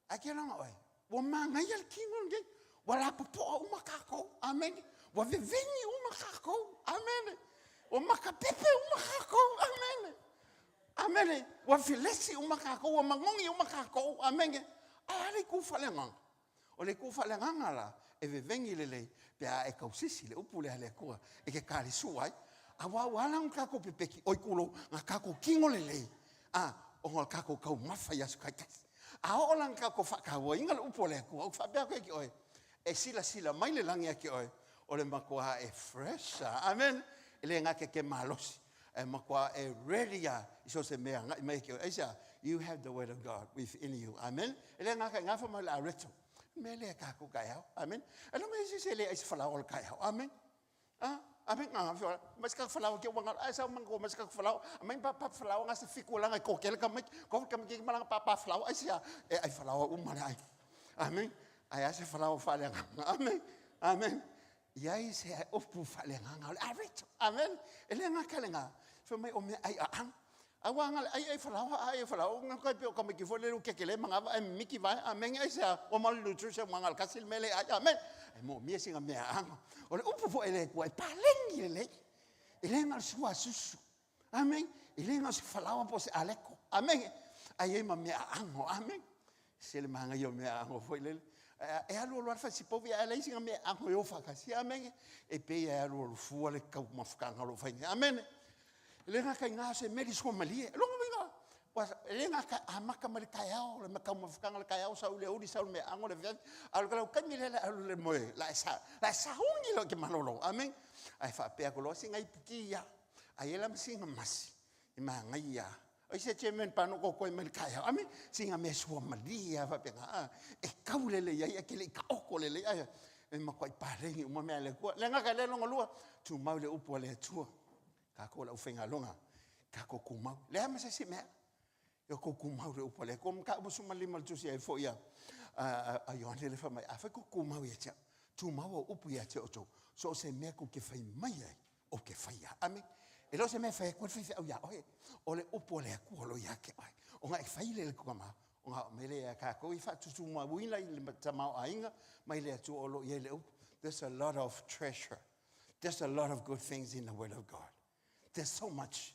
Ae ke loga oe, ua manaia le kino lenei, ua lapopoa uma tatou, amene. Ua veveni uma tatou, amene. Ua makapepe uma tatou, amene. Amene. Ua felesi uma tatou, ua manogi uma tatou, amene. Ae a le itu faaleagaga? O le itu faaleagaga la, e veveni lelei pe a e tausisi le upu lea a le Atua e te talisua ai. Aua ua ala ona tatou pepeki, oi tulou, na tatou kino lelei, a, ona o le tatou taumafa i aso taitasi. A oo la ina tatou faatauaina le upu a le Atua, ou te faapea atu ia te oe, e silasila mai le lagi ia te oe, o le matua e fresh lava. Amen. E le gata e te malosi, ae matua e ready lava i so o se mea e agai mai ia te oe. Aisea? You have the word of God within you. Amen. E le gata i gā fai mai o le a reto. Mea lea e tatou taeao. Amen. E logo i se isi e le ai se falaoa o le taeao. Amen. Ah, amen. Ah, mai se kaka falaoa ke ua ai sa mango mai se kaka falaoa. Mai pa pa falaoa nga se fiku langa ko kele ka mai. Ko ka mai malanga pa pa falaoa ai sia e ai falaoa uma le ai. Amen. Ai a se falaoa faaleagaga. Amen. Amen. Iai se upu faaleagaga o le average. Amen. E le gata le gā. Fai mai o mea ai aanga. Aua nga le ai ai falaoa ai falaoa nga kai pe o ka mai ki fo le ke ke le manga va miki va amen ai se o mal nutrition manga le kasi le mele ai amen. Ai mo mia singa mea aanga. O le upu fo ele kua e palengi le lei. E le nga sua susu. Amen. E le na o se falaoa po o se aleko. Amen. Ai ai ma mea aano. Amen. Se le manaia o mea aano foi lele. E alu alu lava le fasipovi ae leai sina mea aano e o faatasi. Amen. E pei e alu alu fua le taumafataga o lo o fai nei. Amen. E le gata i gā o se meli suamalie. Lona uiga, e le gata amata mai le taeao, le taumafataga o le taeao, sau i le aoauli, sau i le meaaano i le afiafi, a o le lau taimi lea o le a alu i le moe, la e sauni loa e te malolo. Amen. Ae faapea atu loa, sina ipuki ia. Ai e la ma sina masi e manaia. Ai se chairman pa no koe mai le taeao. Ame sina mea sua malie a faapena. A, e kau lelei ai, a ke le i taoko lelei ai. E makuai paleni uma mea a le Atua. Le gata i lea longa lua, tumau le upu a le Atua. Kākou le aufaigaluega, kākou kumau. Leai ma se isi mea. E o kou kumau le upu a le Atua. Mataupu 15 o le tusi ai foi a, a, a, a Ioane le fai mai, afai kou kumau ia te au, tumau au upu ia te outou, so o se mea kou te fai mai ai, ou te faia. Amene. E le o se mea e fai atu ai le faifeau iā oe, o le upu a le Atua o lo o ia te oe. Ona e fai lea i le tama, ona oo mai lea ia tatou e faatutumauina i le tamaoaiga mai le Atua o lo o i ai le upu. There's a lot of treasure. There's a lot of good things in the word of God. There's so much.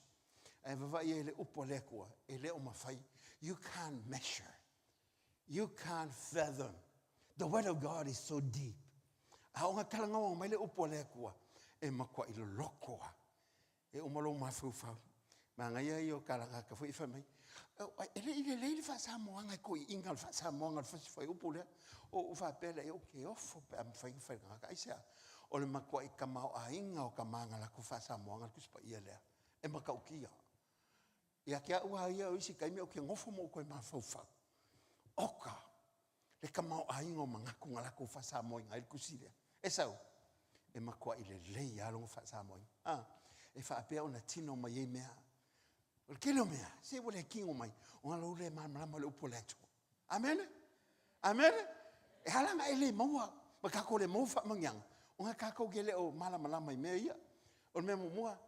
Ae vavaai ai le upu a le Atua, e le o mafai. You can't measure. You can't fathom. The word of God is so deep. A o nga talanoa mai le upu a le Atua, e matuai loloto lava. E uma lou mafaufau. Manaia ia o talagata foi fai mai, e le i lelei le faa-Samoaga e toeaiina o le faa-Samoaga o le fasi fuaiupu lea. Ou faapea lea, ou te ofo pe a mafai ona fai e le tagata. Aisea? O le matuai tamaoaiga o tama na latou faa-Samoaga le Tusi Paia lea. E matautia. Ia te au lava ia, o isi taimi ou te nofo ma ou toe mafaufau, oka, le tamaoaiga o manatu na latou faa-Samoaina ai le tusi lea. E sau, e matuai lelei lava lona faa-Samoaina. A, e faapea ona tino mai ai mea. O le tele o mea, se ua le tino mai, ona lou le malamalama o le upu a le Atua. Amene? Amene? E ala ona e le maua, ma tatou le maua faamanuiaga, ona tatou te le o malamalama i mea ia. O le mea muamua,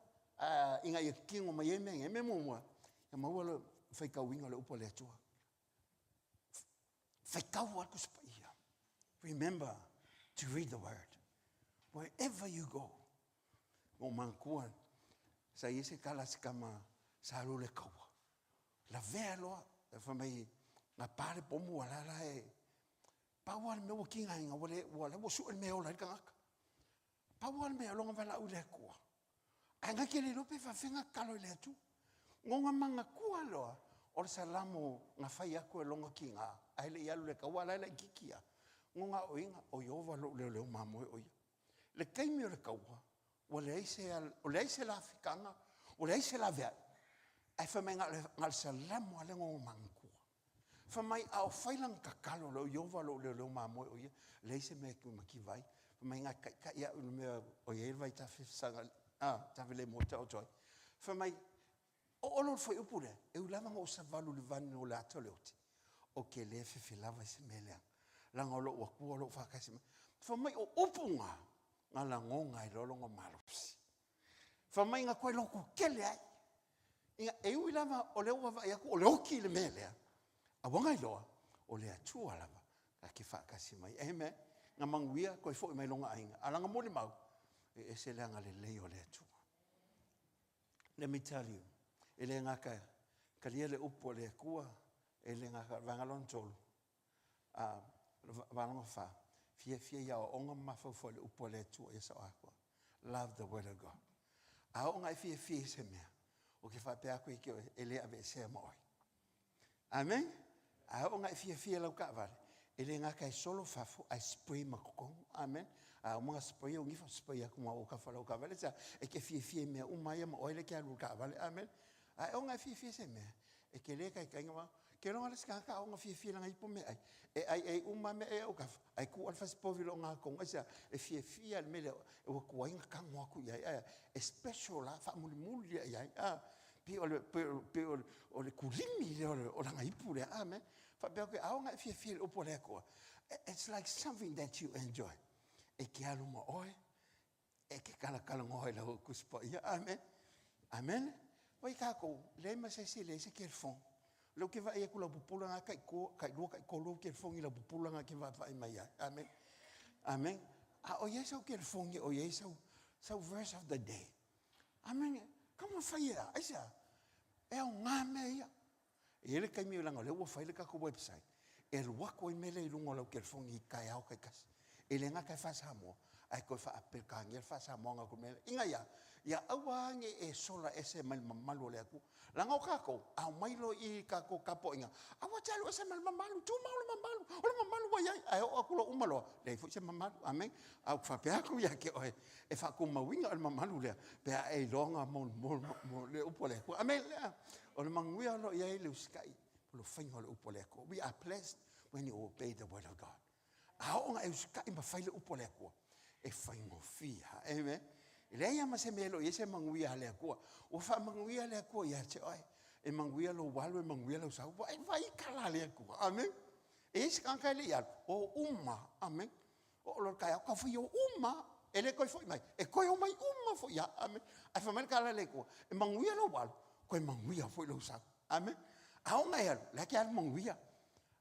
ina ia tino mai ai mea nei, o le mea muamua, ia maua le faitauina o le upu a le Atua. Faitau lava le Tusi Paia. Remember to read the word. Wherever you go. Ua ou manatua, sa i ai se tala a se tama sa alu i le taua. Lavea loa, fai mai, na pa le pomu a la la e, pau lava le mea ua tigaina, ua le, ua, ua sue le mea e ola ai le tagata. Pau lava le mea, o lona valaau i le Atua. Ae na te le iloa pe faafefea ona tatalo i le Atua. Na ona manatua loa o le Salamo na fai atu e lona tiga, ae le i alu i le taua, a o la e laitiiti lava. Na ona aoaiga, o Ieova lou leoleo mamoe o ia. Le taimi o le taua, ua leai se, ua leai se lafitaga, ua leai se laveai, ae fai mai na o le Salamo lava lea na ona manatua. Fai mai, a o fai lana tatalo loa, o Ieova lou leoleo mamoe o ia, leai se mea e tumativa ai. Fai mai, na e taitai au i le mea o i ai le vaitafe fesaga, a, tafe le moe taoto ai. Fai mai, oo loa le fuaiupu lea, e ui lava ina ou savalu i le vani o le ata o le oti, ou te le fefe lava i se mea leaga, leaga o lou Atua o lo o faatasi mai. Fai mai, o upu na, na lagona ai loa lona malosi. Fai mai na toe lototele ai. Ina, e ui lava o lea ua vaai atu o le oti le mea lea, a ua iloa, o le Atua lava na te faatasi mai. Amen. Na manuia toe foi mai lona aiga. A lana molimau, e ese le agalelei o le Atua. Let me tell you, e le gata talia le upu a le Atua, e le gata, vaega lona tolu, A, Vaega 4, Fiafia i aoaoga ma mafaufau i le upu a le Atua ia sao atoa. Love the word of God. A oo ina e fiafia i se mea, ou te faapea atu ia te oe, e le aveesea ma oe. Amen? A oo ina e fiafia i lau taavale, e le gata e solo fafo, ae spray ma totonu. Amen? A uma ona spray ou nifa, spray atu ma autafa o lau taavale. E te fiafia i mea uma ia ma oe lea e te alu i le taavale. Amen? A oo ina e fiafia i se mea, E te le taitai na ke loa le si tagata a ona fiafia i lana ipu meaai, e aiai uma lava meaai a autafa, ae tuu lava le fasi povi i loo gatonu. Aisea? E fiafia i le mea lea ua tuai ona tago atu i ai, ae e special la, faamulimuli lea i ai, a. Pei o le, pei o, pei o, o le kulimi lea o lana ipu lea, amen. Faapea atu, a ona e fiafia i le upu a le Atua, it's like something that you enjoy. E te alu ma oe, E ke kalakalanoa i lau Tusi Paia. Amen. Amen. Vai kākou, leai ma se isi, leai se telefoni. O lea ou te vaai atu lau pupula na tai ko, tai lua, tai tolu au telefoni i lau pupula na ke vaavaai mai ai. Amen. Amen. A o iai sau telefoni, o iai sau, sau verse of the day. Amen. Come on, fai e a. Aisea? E aoga mea ia. E i ai le taimi leaga o lea ua fai le tatou website e alu atu ai mea lea i luga o lau telefoni i taeao taitasi. E le gata e faa-Samoa, ae toe faa-Peretania le faa-Samoaga o mea lea. Ina ia, ia aua lava ne i e sola ese mai le mamalu o le Atua. Leaga o tatou, a omai loa i i tatou tapuaiga, aua te alu ese ma le mamalu, tumau le mamalu, o le mamalu ua i ai. Ae oo atu loa uma loa, leai foi se mamalu. Amene. A ou faapea atu ia te oe, e faatumauina le mamalu lea, pe a e iloa mo le upu a le Atua. Amene. O le manuia o lo o i ai le usitai o le faiga o le upu a le Atua. We are blessed when you obey the word of God. A oo ina e usitai ma fai le upu a le Atua, e faigofie. Amen. E leai lava ma se mea e le o i ai se manuia a le Atua. Ua faamanuia le Atua ia te oe, e manuia lou alu, e manuia lau sau. Vaai, vaai i tala a le Atua. Amene. E i ai se tagata e le i alu, o uma lava. Amene. Oo loa i le taeao, tau fai o uma lava. E le toe foi mai, e toe omai uma foi lava. Amene. Ae fai mai le tala a le Atua, e manuia lou alu, toe manuia foi lou sau. Amene. A oo ina e alu, o la e te alu manuia.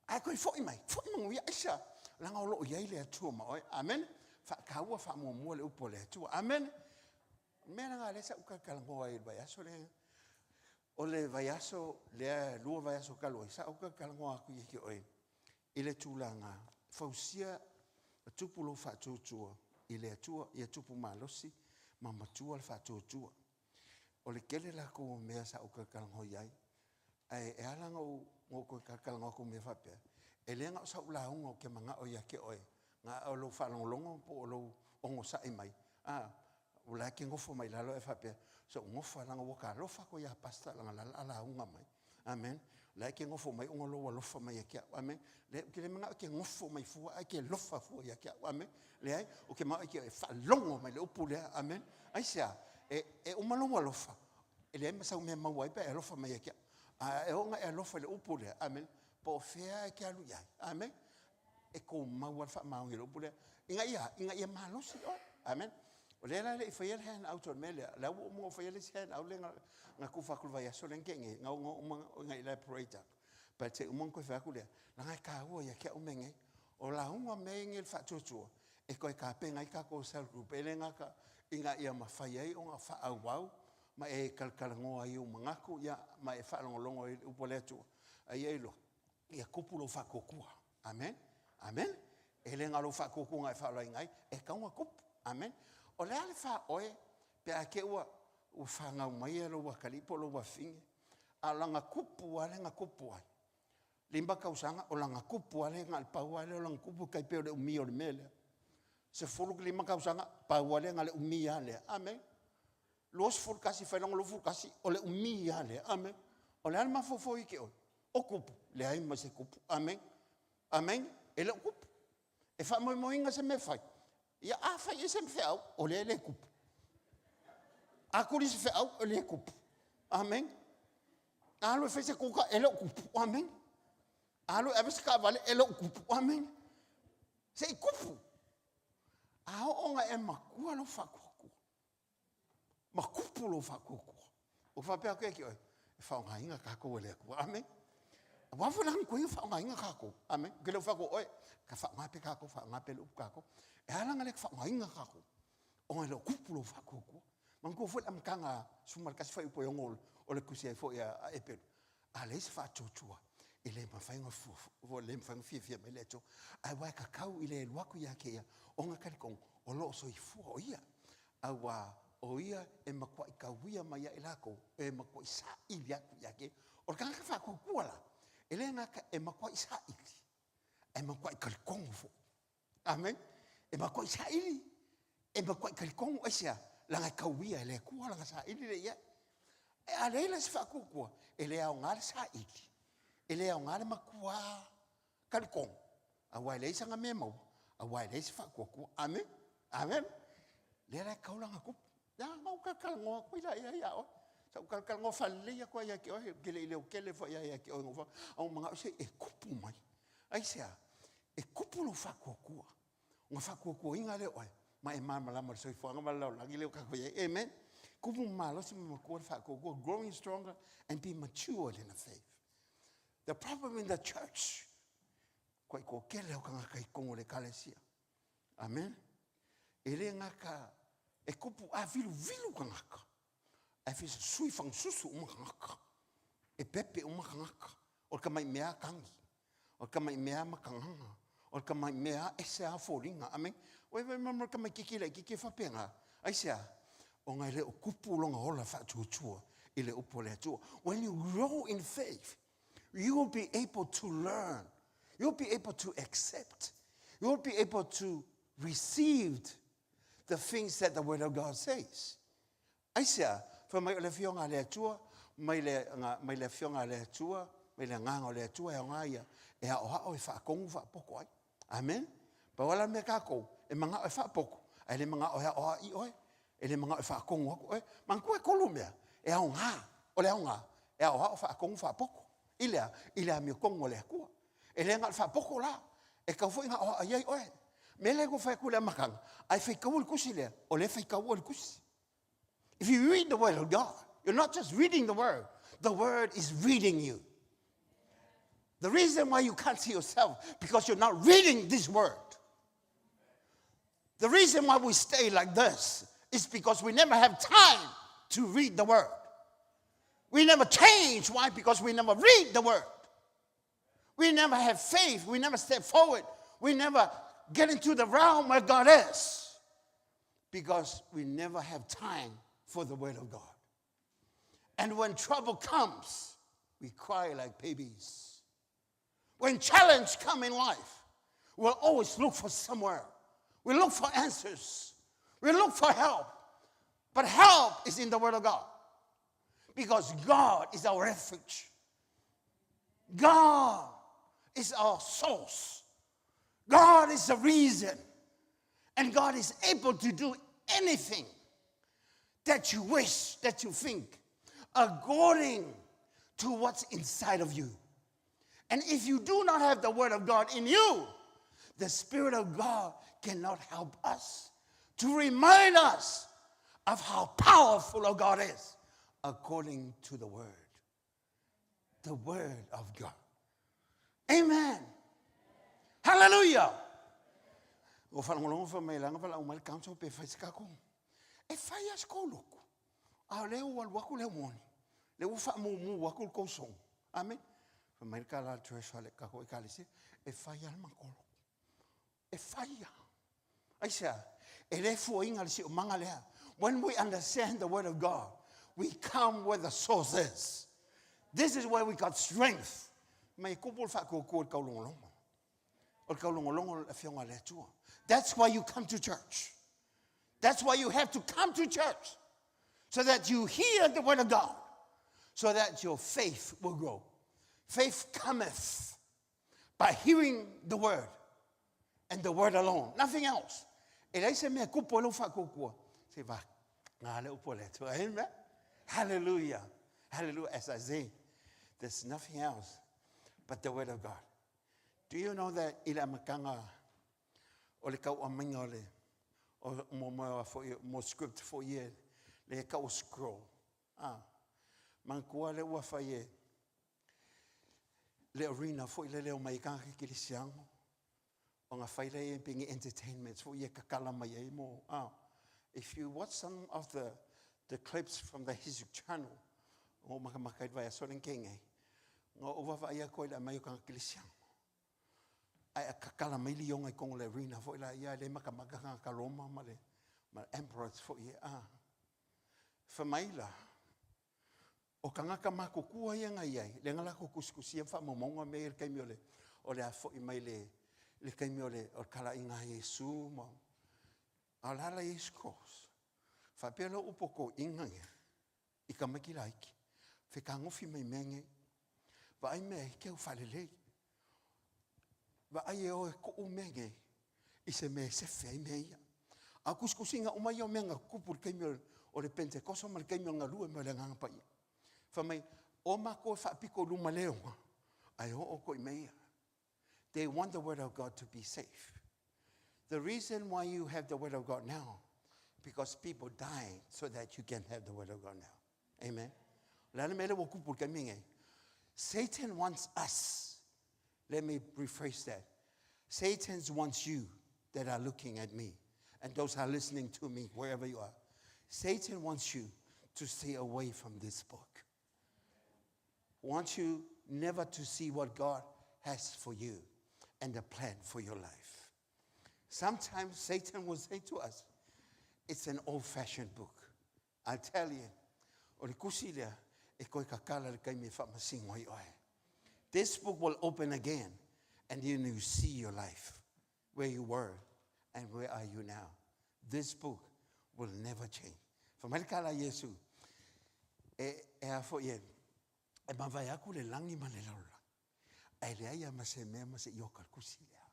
Ae toe foi mai, foi manuia. Aisea? Leaga o lo o i ai le Atua ma oe. Amene. Faataua faamuamua le upu a le Atua. Amene. O le mea lena lea sa ou talatalanoa ai i le vaiaso lea, o le vaiaso lea, lua vaiaso talu ai, sa ou talatalanoa atu ia te oe i le tulaga fausia tupu lou faatuatua i le Atua, ia tupu malosi ma matua le faatuatua. O le tele latou o mea sa ou talatalanoa i ai, ae e ala ona ou toe talatalanoa atu i mea faapea, e le na o sau lauga ou te manao ia te oe, na o lou faalogologo po o lou onosai mai, a, o la e te nofo mai lalo ae faapea, se i ou nofo lava leaga ua ta alofa atu ia Pastor leaga o la o le a lauga mai. Amene. O la e te nofo mai ona o lou alofa mai ia te au. Amene. Leai, ou te le manao e te nofo mai fua ae e te alofa fua ia te au. Amene. Leai, ou te manao e te faalogo mai i le upu lea. Amene. Aisea? E, e uma lou alofa, e leai ma sau mea e maua ai pe a e alofa mai ia te au. A e oo ina e alofa i le upu lea, amene, po o fea e te alu i ai. Amene. E tumau lava le faamaoni i le upu lea, ina ia a? Ina ia malosi oe. Amene. O lea la e le i faia le hand out o le mea lea, o lea ua uma ona ou faia le isi hand out lea na tufa atu i le vaiaso lea na tea nei, na uma ona elaborate atu, but se i uma ona toe fai atu lea, leaga e taua ia te au mea nei. O lauga mea ia nei o le faatuatua, e toe tapena ai tatou cell group, e le gata ina ia mafai ai ona faaauau ma e talatalanoa ai i ou manatu, ia, ma e faalogologo ai i le upu a le Atua, a ia iloa, ia tupu lou faatuatua. Amen. Amen. E le na o lou faatuatuaga e faaolaina ai, e tatau ona tupu. Amen. O le a le faaoe pe a te ua ua fanau mai lou atalii po o lou afafine, a o lana tupu lava lea na tupu ai, lima tausaga, o lana tupu lava lea na o le pau lava lea o lana tupu, e tai pei o le umi o le mea lea. 15 tausaga, pau lava lea na o le umi lava lea. Amene. 21, fai loa 21, o le umi lava lea. Amene. O le a le mafaufau ia te oe? O kupu? Leai ma se kupu. Amene. Amene. E le o kupu. E faamoemoeina se mea e fai. Ia a fai ea se feau, o lea e le kupu. A tuli se feau, e le kupu. Amene. A alu e fai se kuka, e le o kupu. Amene. A alu e ave se taavale, e le o kupu. Amene. Se i kupu. A oo ina e matua lou faatuatua, ma kupu lou faatuatua. Ua faapea atu ia te oe, e faaaogaina tatou e le Atua. Amene. Aua foi la na faaaogaina tatou. Amene. Ou te le o fai atu o oe, ka faaaoga pea tatou, faaaoga pea le upu tatou. E ala ona le faaaogaina tatou, ona e le o kupu lou faatuatua. Manatua foi le amataga 11 fuaiupu e 6 o le tusi ai foi a Eperu, a leai se faatuatua, e le mafai ona fuafua, le mafai ona fiafia mai le Atua. Aua e tatau i le alu atu ia te ia, ona talitonu o lo o soifua o ia. Aua o ia e matuai tauia mai ia i latou, e matuai saili atu ia te ia. O le tagata faatuatua la, e le gata e matuai saili, ae matuai talitonu foi. Amene. E matuai saili, e matuai talitonu. Aisea? Leaga e tauia e le Atua lana saili lea i ai. A leai la se faatuatua, e le aoga le saili, e le aoga le matua talitonu, aua e leai sana mea e maua, aua e leai se faatuatua. Amene. Amene. Lea la e tatau la ona tupu. Ia, na ou talatalanoa atu ai la ia oe. Sa ou talatalanoa faalelei atu ai ia te oe, ou te le i leotele foi ia te oe, a ua manao se i e tupu mai. Aisea? E kupu lou faatuatua, ona faatuatuaina lea o oe, ma e malamalama i le soifuaga ma le lalolagi lea ua tatou i ai. Amen. Kupu malosi ma matua le faatuatua, growing stronger and be matured in the faith. The problem in the church, kua i toatele o tagata i totonu o le ekalesia. Amen. E le gata e kupu a viluvilu tagata, ae fia sui fagasusu uma tagata. E pepe uma tagata. O le tamai mea a tagi. O le tamai mea a makagaga. O le tamai mea a ese a foliga. Amene. Ua fai mai le tamaititi laititi e faapena. Aisea? Ona e le o kupu lona ola faatuatua i le upu a le Atua. When you grow in faith, you will be able to learn. You will be able to accept. You will be able to receive the things that the word of God says. Aisea? Fai mai o le Afioga a le Atua, mai le, mai le Afioga a le Atua, mai le Agaga o le Atua e aoga ia e aoao, e faatonu, faapoto ai. Amen. Pau lava la le mea tatou, e manao e faapoto, ae le manao e aoao i oe. E le manao e faatonu atu oe. Manatua e tolu mea e aoga, o le aoga e aoao, faatonu, faapoto. I le a? I le amiotonu a le Atua. E le na o le faapoto la, e tatau foi ona aoao i ai oe. O le mea lea na ou fai atu i le amataga, a e faitaua le tusi lea, o lea e faitau oe i le tusi. If you read the word of God, you're not just reading the word, the word is reading you. The reason why you can't see yourself, because you're not reading this word. The reason why we stay like this is because we never have time to read the word. We never change. Why? Because we never read the word. We never have faith. We never step forward. We never get into the realm where God is because we never have time for the word of God. And when trouble comes, we cry like babies. When challenge come in life, we'll always look for somewhere. We look for answers. We look for help. But help is in the Word of God. Because God is our refuge. God is our source. God is the reason. And God is able to do anything that you wish, that you think, according to what's inside of you. And if you do not have the Word of God in you, the Spirit of God cannot help us to remind us of how powerful our God is according to the Word. The Word of God. Amen. Hallelujah. Ua faalogologo fai mai leaga valaau mai le council pe fai se tatou. E fai lava se kou lotu. A o lea ua alu atu le moni, lea ua faamumu atu le tou soga. Amene. Fai mai le tala a le treasurer a le tatou ekalesia, e fai lava le matou lotu. E fai lava. Aisea? E le fuaina le siomaga lea. When we understand the word of God, we come where the source is. This is where we got strength. Mai e kupu le faatuatua i le taulogologo. O le taulogologo o le Afioga a le Atua. That's why you come to church. That's why you have to come to church. So that you hear the word of God. So that your faith will grow. Faith cometh by hearing the word and the word alone, nothing else. E leai se mea kupu ai lou faatuatua, se va ngā le upu a le Atua. Amen. Hallelujah. Hallelujah. As I say, there's nothing else but the word of God. Do you know that i le amataga o le tauamaiga o le o mo mo foi mo script foi e le tau scroll. Ah. Manatua le ua fai e le arena foi le leo mai ka ke kilisiano. O nga fai le e pingi entertainment foi e kakala mai ai mo. Ah. If you watch some of the the clips from the History Channel, o makamaka i vai aso le kenge. Nga o vava ia koe le mai o ka kilisiano. Ae a kakala mai le ioga i koga o le arena foi la ia le makamaka tagata Roma ma le ma le emperors foi e a. Fai mai la, o tagata matutua ia na i ai, lea na latou tusitusia ma faamaumauga mea ia i le taimi o le o le a foi mai le le taimi o le o le talaiga a Iesu ma a o le a la i ai scrolls. Faapea lea o upu o toeaiina ia i tamaiti laiti, fetagofi mai mea nei. Vaai mea e te au faalelei. Vaai e o e tuu mea nei i se mea e sefe ai mea ia. A o tusitusiga uma ia o mea na tutupu i le taimi o le Pentekoso ma le taimi o le galue mai o le Agaga Paia. Fai mai, o matou e faapito i luma le oga, ae o outou i mea ia. They want the word of God to be safe. The reason why you have the word of God now, because people died so that you can have the word of God now. Amen. O le a le mea lea ua tupu i le taimi lenei? Satan wants us. Let me rephrase that. Satan wants you that are looking at me and those are listening to me wherever you are. Satan wants you to stay away from this book. Wants you never to see what God has for you and the plan for your life. Sometimes Satan will say to us, it's an old-fashioned book. I tell you, o le kusi lea, e koe kakala le taimi e faamasino ai oe. This book will open again and then you see your life, where you were and where are you now. This book will never change. Fai mai le tala a Iesu, e, e a foi e, e mavae aku le lagi ma le lalolagi, ae leai lava ma se mea ma se ioka o le kusi lea.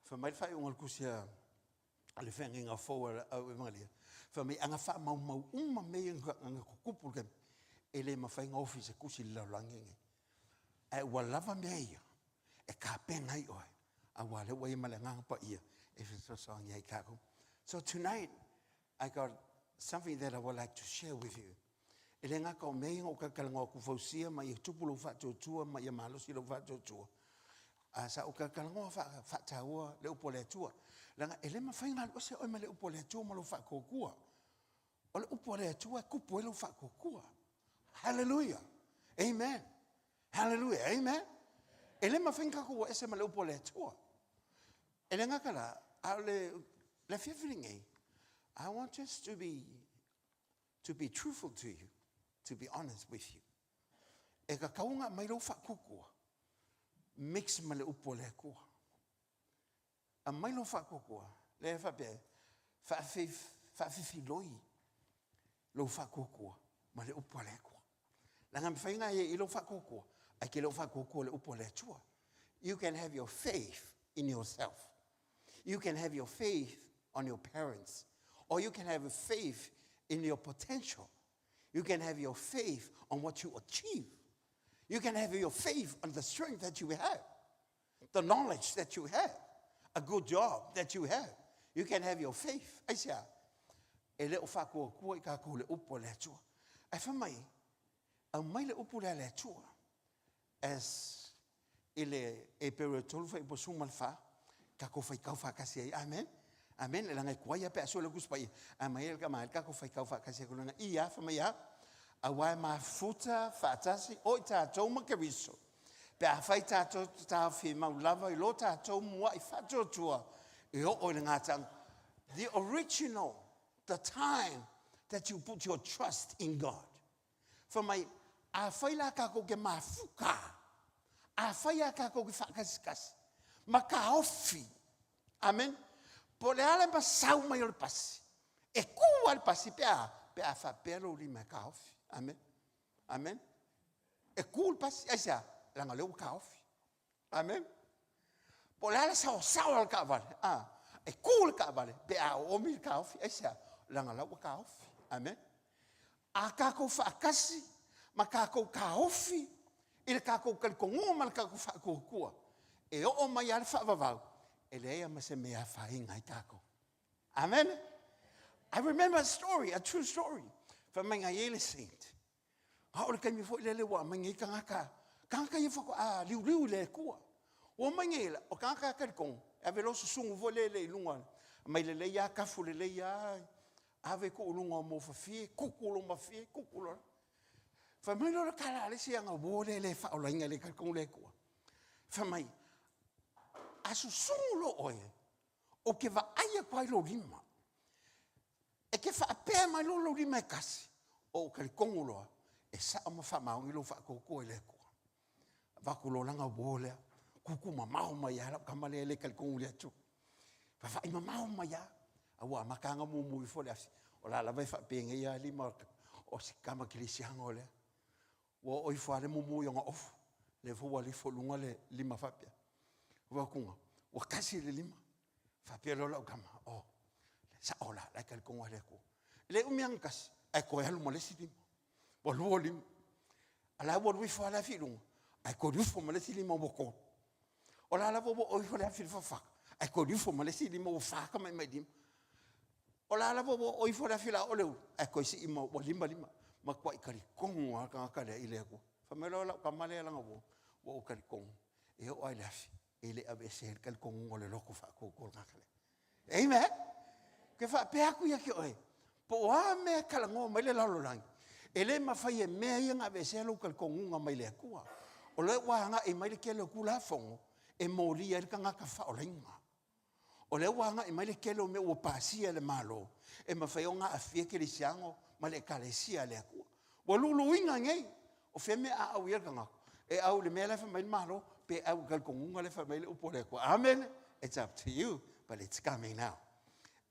Fai mai le faaiuga o le kusi a, le feagaiga fou a le Au Evangelia, fai mai, a na faamaumau uma mea ia na tutupu i le taimi, e le mafai ona ofi i se tusi i le lalolagi lenei. Ae ua lava mea ia e tapena ai oe, aua o lea ua i ai ma le Agaga Paia e fesoasoani ai i tatou. So tonight, I got something that I would like to share with you. E le gata o mea ia na ou talatalanoa atu, fausia ma ia tupu lou faatuatua ma ia malosi lou faatuatua. A sa ou talatalanoa faataua le upu a le Atua. Leaga e le mafai ona alu ese oe ma le upu a le Atua ma lou faatuatua. O le upu a le Atua e tupu ai lou faatuatua. Hallelujah. Amen. Hallelujah. Amen. E le mafai ona tatou o ese ma le upu a le Atua. E le gata la, a o le, le afiafi lenei, I want us to be, to be truthful to you, to be honest with you. E tatau ona aumai lou faatuatua, mix ma le upu a le Atua. Aumai lou faatuatua, lea e faapea, faafefiloi lou faatuatua ma le upu a le Atua. Leaga e mafai ona e i ai lou faatuatua, ae te le o faatuatua i le upu a le Atua. You can have your faith in yourself. You can have your faith on your parents. Or you can have a faith in your potential. You can have your faith on what you achieve. You can have your faith on the strength that you have, the knowledge that you have, a good job that you have. You can have your faith. Aisea? E le o faatuatua i tatou le upu a le Atua. Ae fai mai, aumai le upu lea a le Atua as i le Eperu e 3 fuaiupu 14, tatou faitau faatasi ai. Amen. Amen. Leaga e tuai lava pe a sue le Tusi Paia, aumai ai le tama ai le tatou faitau faatasi ai. Lona i a, fai mai a, aua e mafuta faatasi o i tatou ma Keriso, pe afai tatou te taofi mau lava i lo tatou mua'i faatuatua e oo i le gataaga. The original, the time that you put your trust in God. Fai mai, afai la tatou te mafuta, afai a tatou te faakasikasi, ma taofi, amen, po o le a le masau mai o le pasi, e kū lava le pasi pe a, pe a faapea lou lima e taofi. Amen. Amen. E kū le pasi, aisea? Leaga o lea ua taofi. Amen. Po o le a le saosaoa o le taavale, a, e kū le taavale pe a oomi le taofi, aisea? Leaga la ua taofi. Amen. A tatou faatasi ma tatou taofi i le tatou talitonuga ma le tatou faatuatua, e oo mai lava le faavavau, e leai lava ma se mea e afaina ai tatou. Amen. I remember a story, a true story. Fai mai na i ai le saint. A o le taimi foi lele ua aumai nei tagata, tagata ia faatoa liuliu i le Atua. Ua omai nei, o tagata talitonu, e ave loa susugu foi lele i luga, aumai lelei lava, tafu lelei lava, ave tuu i luga o mofafie, kuku lo mafie, kuku lo. Fai mai loa le tala a le isi ana uo lea e le faaolaina e le talitonu le Atua. Fai mai, a susugu loa oe, ou te vaai atu ai i lou lima. E te faapea mai loa lou lima e tasi, o ou talitonu loa, e sao ma faamaoni lou faatuatua i le Atua. Avatu loa lana uo lea, tutu mamao mai lava lau tama lea e le talitonu i le Atua. Vaavaai mamao mai lava, a ua amata lava ona mumu ifo le afi. O la lava e faapenei lava lima o si tama kerisiano lea. Ua oo ifo lava le mumu i ona ofu, lea foi ua alu ifo i luga le lima faapea. Ua atu ua tasi le lima. Faapea loa lau tama, oh, sao la, la e talitonu lava le Atua. E le umi lava ona tasi, ae toe alu ma le isi lima. Ua lua lima. A la ua alu ifo lava le afi i luga, ae toe alu ifo ma le isi lima ua tolu. O la lava ua oo ifo le afi i le fafaka, ae toe alu ifo ma le isi lima ua fa tamatamailima. O la lava ua oo ifo le afi la o le ulu, ae toe sii ma ua lima lima. Matuai talitonu lava le tagata lea i le Atua. Fai mai loa lau tama lea leaga ua ou talitonu, e oo lava i le afi, e le aveesea ai le talitonuga o le loto faatuatua o le tagata lea. Amen. Ke faapea atu ia te oe, po o a mea e talanoa mai le lalolagi, e le mafai e mea ia ona aveesea lou talitonuga mai le Atua. O lea ua agai mai le tele o Tulafono e molia ai le tagata faaolaina. O lea ua agai mai le tele o mea ua pasia e le Malo e mafai ona aafia kerisiano ma le Ekalesia a le Atua. Ua luluina nei, o fea mea a au i ai le tagata? E au i le mea la e fai mai le Malo, pe au i le talitonuga lea e fai mai le upu a le Atua. Amene? It's up to you, but it's coming now.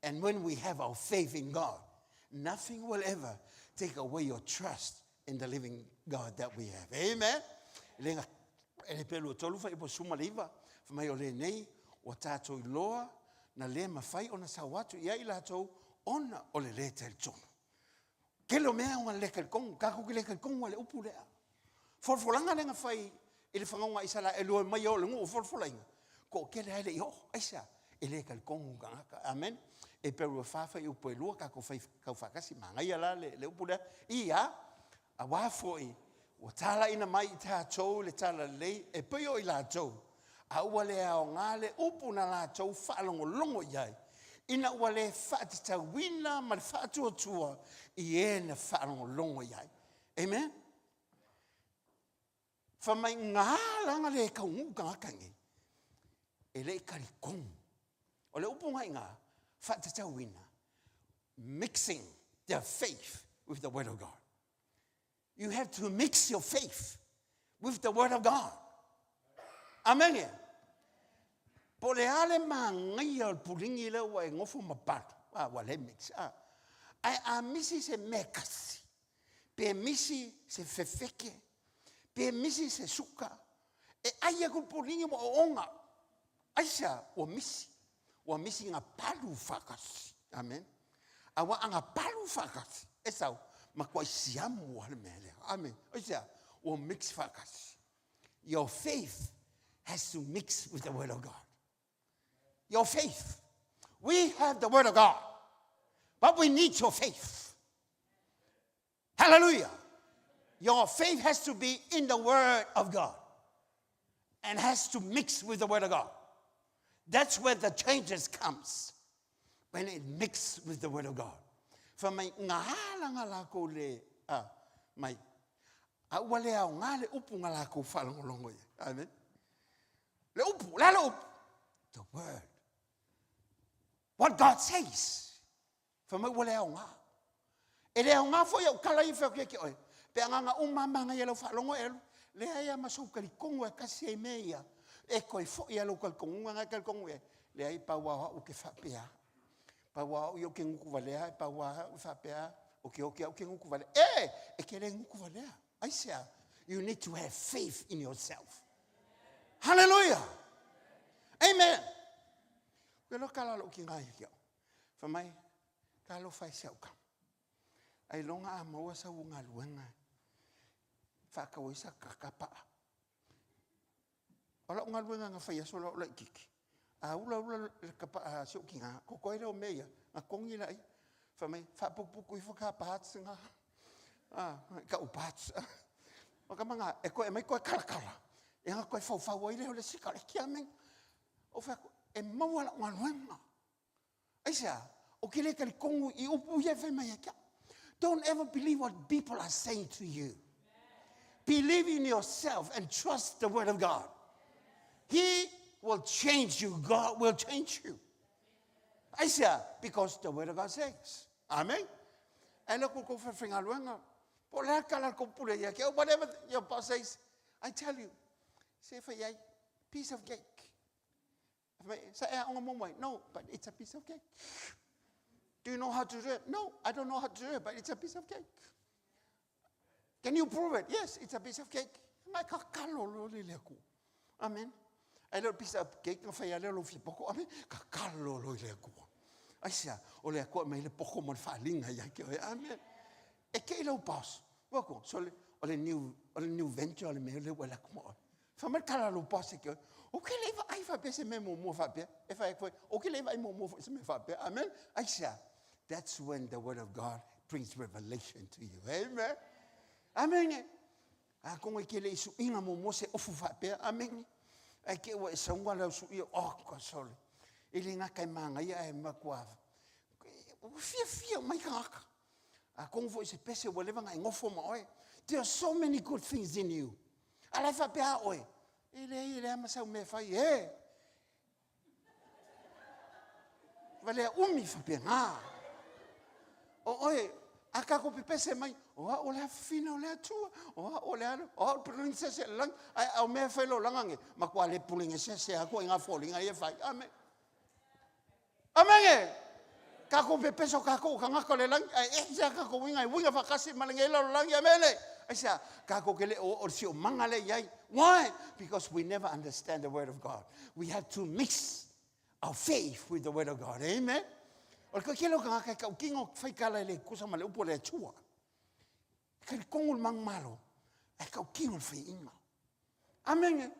And when we have our faith in God, nothing will ever take away your trust in the living God that we have. Amen. Le e le pelu tolu fai po suma leiva, fai mai o lenei, ua tātou iloa na le mafai ona sau atu i ai i latou ona o le lē talitonu. Tele o mea ona le talitonu, tatou te le talitonu lava i le upu lea. Folafolaga lea na fai i le fagauga a Isaraelu e omai e o i le nuu o folafolaina, toatele lava e le i oo. Aisea? E le talitonu tagata. Amen. Eperu e fa fuaiupu e 2 tatou faitau faatasi, manaia la le upu lea, ia, aua foi ua talaiina mai i tatou le talalelei e pei o i latou, a ua le aoga le upu na latou faalogologo i ai, ina ua le faatatauina ma le faatuatua i e na faalogologo i ai. Amen. Fai mai na ala ona le taunuu tagata nei, e le i talitonu. O le upu na i ina, faatatauina, mixing their faith with the word of God. You have to mix your faith with the word of God. Amene. Po o le a le manaia o le puligi lea ua e nofo ma palu, a ua le mix, a. Ae a misi se mea e tasi, pe misi se fefeke, pe misi se suka, e ai atu le puligi ua oona. Aisea? Ua misi. Ua misi na palu faatasi. Amen. Aua a na palu faatasi, e sau, matuai siamu lava le mea lea. Amen. Aisea? Ua mix faatasi. Your faith has to mix with the word of God. Your faith. We have the word of God, but we need your faith. Hallelujah. Your faith has to be in the word of God and has to mix with the word of God. That's where the changes comes. When it mix with the word of God. Fa mai ngā alanga lākou le a, mai. A ua le aoga le upu nga lākou faalogologo i ai. Amen. Le upu, le a le upu? The word. What God says. Fai mai ua le aoga. E le aoga foi au tala ia e fai atu ia te oe. Pe agaga uma a manaia lau faalogo e alu, leai a ma sou talitonu e tasi ai mea ia, e toe foi a lou talitonuga na e talitonu i ai. Leai, pau a o au ou te faapea. Pau a o au ia ou te gutu valea, pau a au e faapea, ou te oki au ke gutu valea. E! E te le gutu valea. Aisea? You need to have faith in yourself. Hallelujah! Amen! Koe loa kala lou ki ngai ki au. Fai mai, Talofa e si au tama. Ailoga a maua sau galuega e faatau ai sa kaka paa. O lau galuega na fai aso lau laititi, a ulaula le tapaa a si ou tina, totoe lea o mea ia, na togi laia. Fai mai, faaputuputu ifo ta parts na, tau parts. O tama na, e toe aumai toe talatala, ia ona toe faufau ai lea o le sikareti. Amene. Ou fai atu, e maua lau galuega. Aisea? Ou te le talitonu i upu ia e fai mai ia te au. Don't ever believe what people are saying to you. Believe in yourself and trust the word of God. He will change you. God will change you. Aisea? Because the word of God says. Amen. Ae le kou faigaluega. Po o le a le tala a le kou pule ia te au, whatever your boss says, I tell you, se fai ai, piece of cake. Sa e aoga muamua ai? No, but it's a piece of cake. Do you know how to do it? No, I don't know how to do it, but it's a piece of cake. Can you prove it? Yes, it's a piece of cake. Ngai ka kalo lo le le aku. Amen. Ai le piece of cake nga whai ale lo fia poko. Amen. Ka kalo lo le aku. Ai sia, o le aku mai le poko mo le whalinga ia ki oe. Amen. E ke i lau boss. Wako, so le, o le new, o le new venture o le mea le ua le aku mo oe. Fai mai le tala a lou boss ia te oe, Ou ke le i vaai faapea se mea muamua faapea. E fai atu foi, Ou ke le i vaai muamua foi se mea faapea. Amen. Aisea? That's when the word of God brings revelation to you. Amen. Amen. A konga i ke le i suiga muamua se ofu faapea. Amen. Ai ke ua e sauga lau suia, oh, ka sole. E le gata e manaia ae matua. Ua fiafia mai tagata. A konga foi se pese ua leva na e nofo ma oe. There are so many good things in you. A la e faapea a oe, e leai e leai ma sau mea e fai, e! Valea umi faapena. O oe, a tatou pepese mai, o au o le afafine o le Atua, o au o le alo, o au le princess e lagi, ae au mea e fai lou laga nei, matua le pulegesese lava ituaiga foliga ia e fai. Amene. Amene! Tatou pepeso tatou o tagata o le lagi, ae ese a tatou uiga e uiga faatasi ma lenei lalolagi. Amene! Aisea? Tatou te le o oo i le siomaga lea e i ai. Why? Because we never understand the word of God. We have to mix. Our faith with the word of God. Amen. O le toatele o tagata e tautino faitala e le tusa ma le upu a le Atua. E talitonu le manumalo, ae tautino le faiaina. Amene.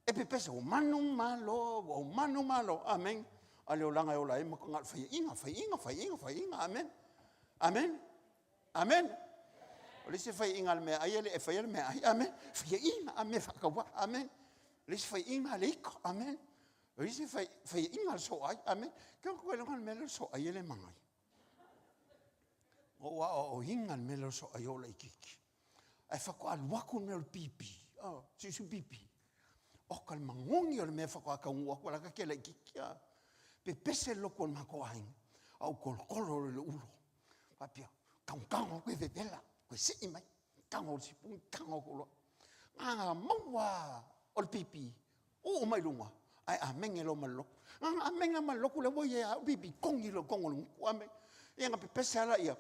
E pepese, ua manumalo, ua manumalo. Amene. A le olaga e ola ai ma na o le faiaina, faiaina, faiaina, faiaina. Amene. Amene. Amene. O le isi faiaina a le meaai e le e faia le meaai. Amene. Faiaina, a mea faatauvaa. Amene. O le isi faiaina a le ika. Amene. O le isi faiaina a le soaai. Amene. Ke o koe loga le mea lea o le soaai e le manaia. Ua ou aoaoina le mea lea o le soaai o laitiiti. Ae faatoa alu atu le mea o le pipi, oh, siusiu pipi. Oka le magogi o le mea faatoa taunuu atu, la ka te laitiiti. Ah. Pepese le lotu o le matou aiga, a ou tolotolo loa i le ulo. Faapea, tagotago atu e vevela, toe sii mai, tago i le sipuni, tago atu loa. Na maua o le pipi, uu mai luga, ae amene loa ma le lotu. Na ona amene lava ma le lotu lea ua i ai lava au pipi, togi loa i totonu o le gutu, amene. Ia na pepese lava laia,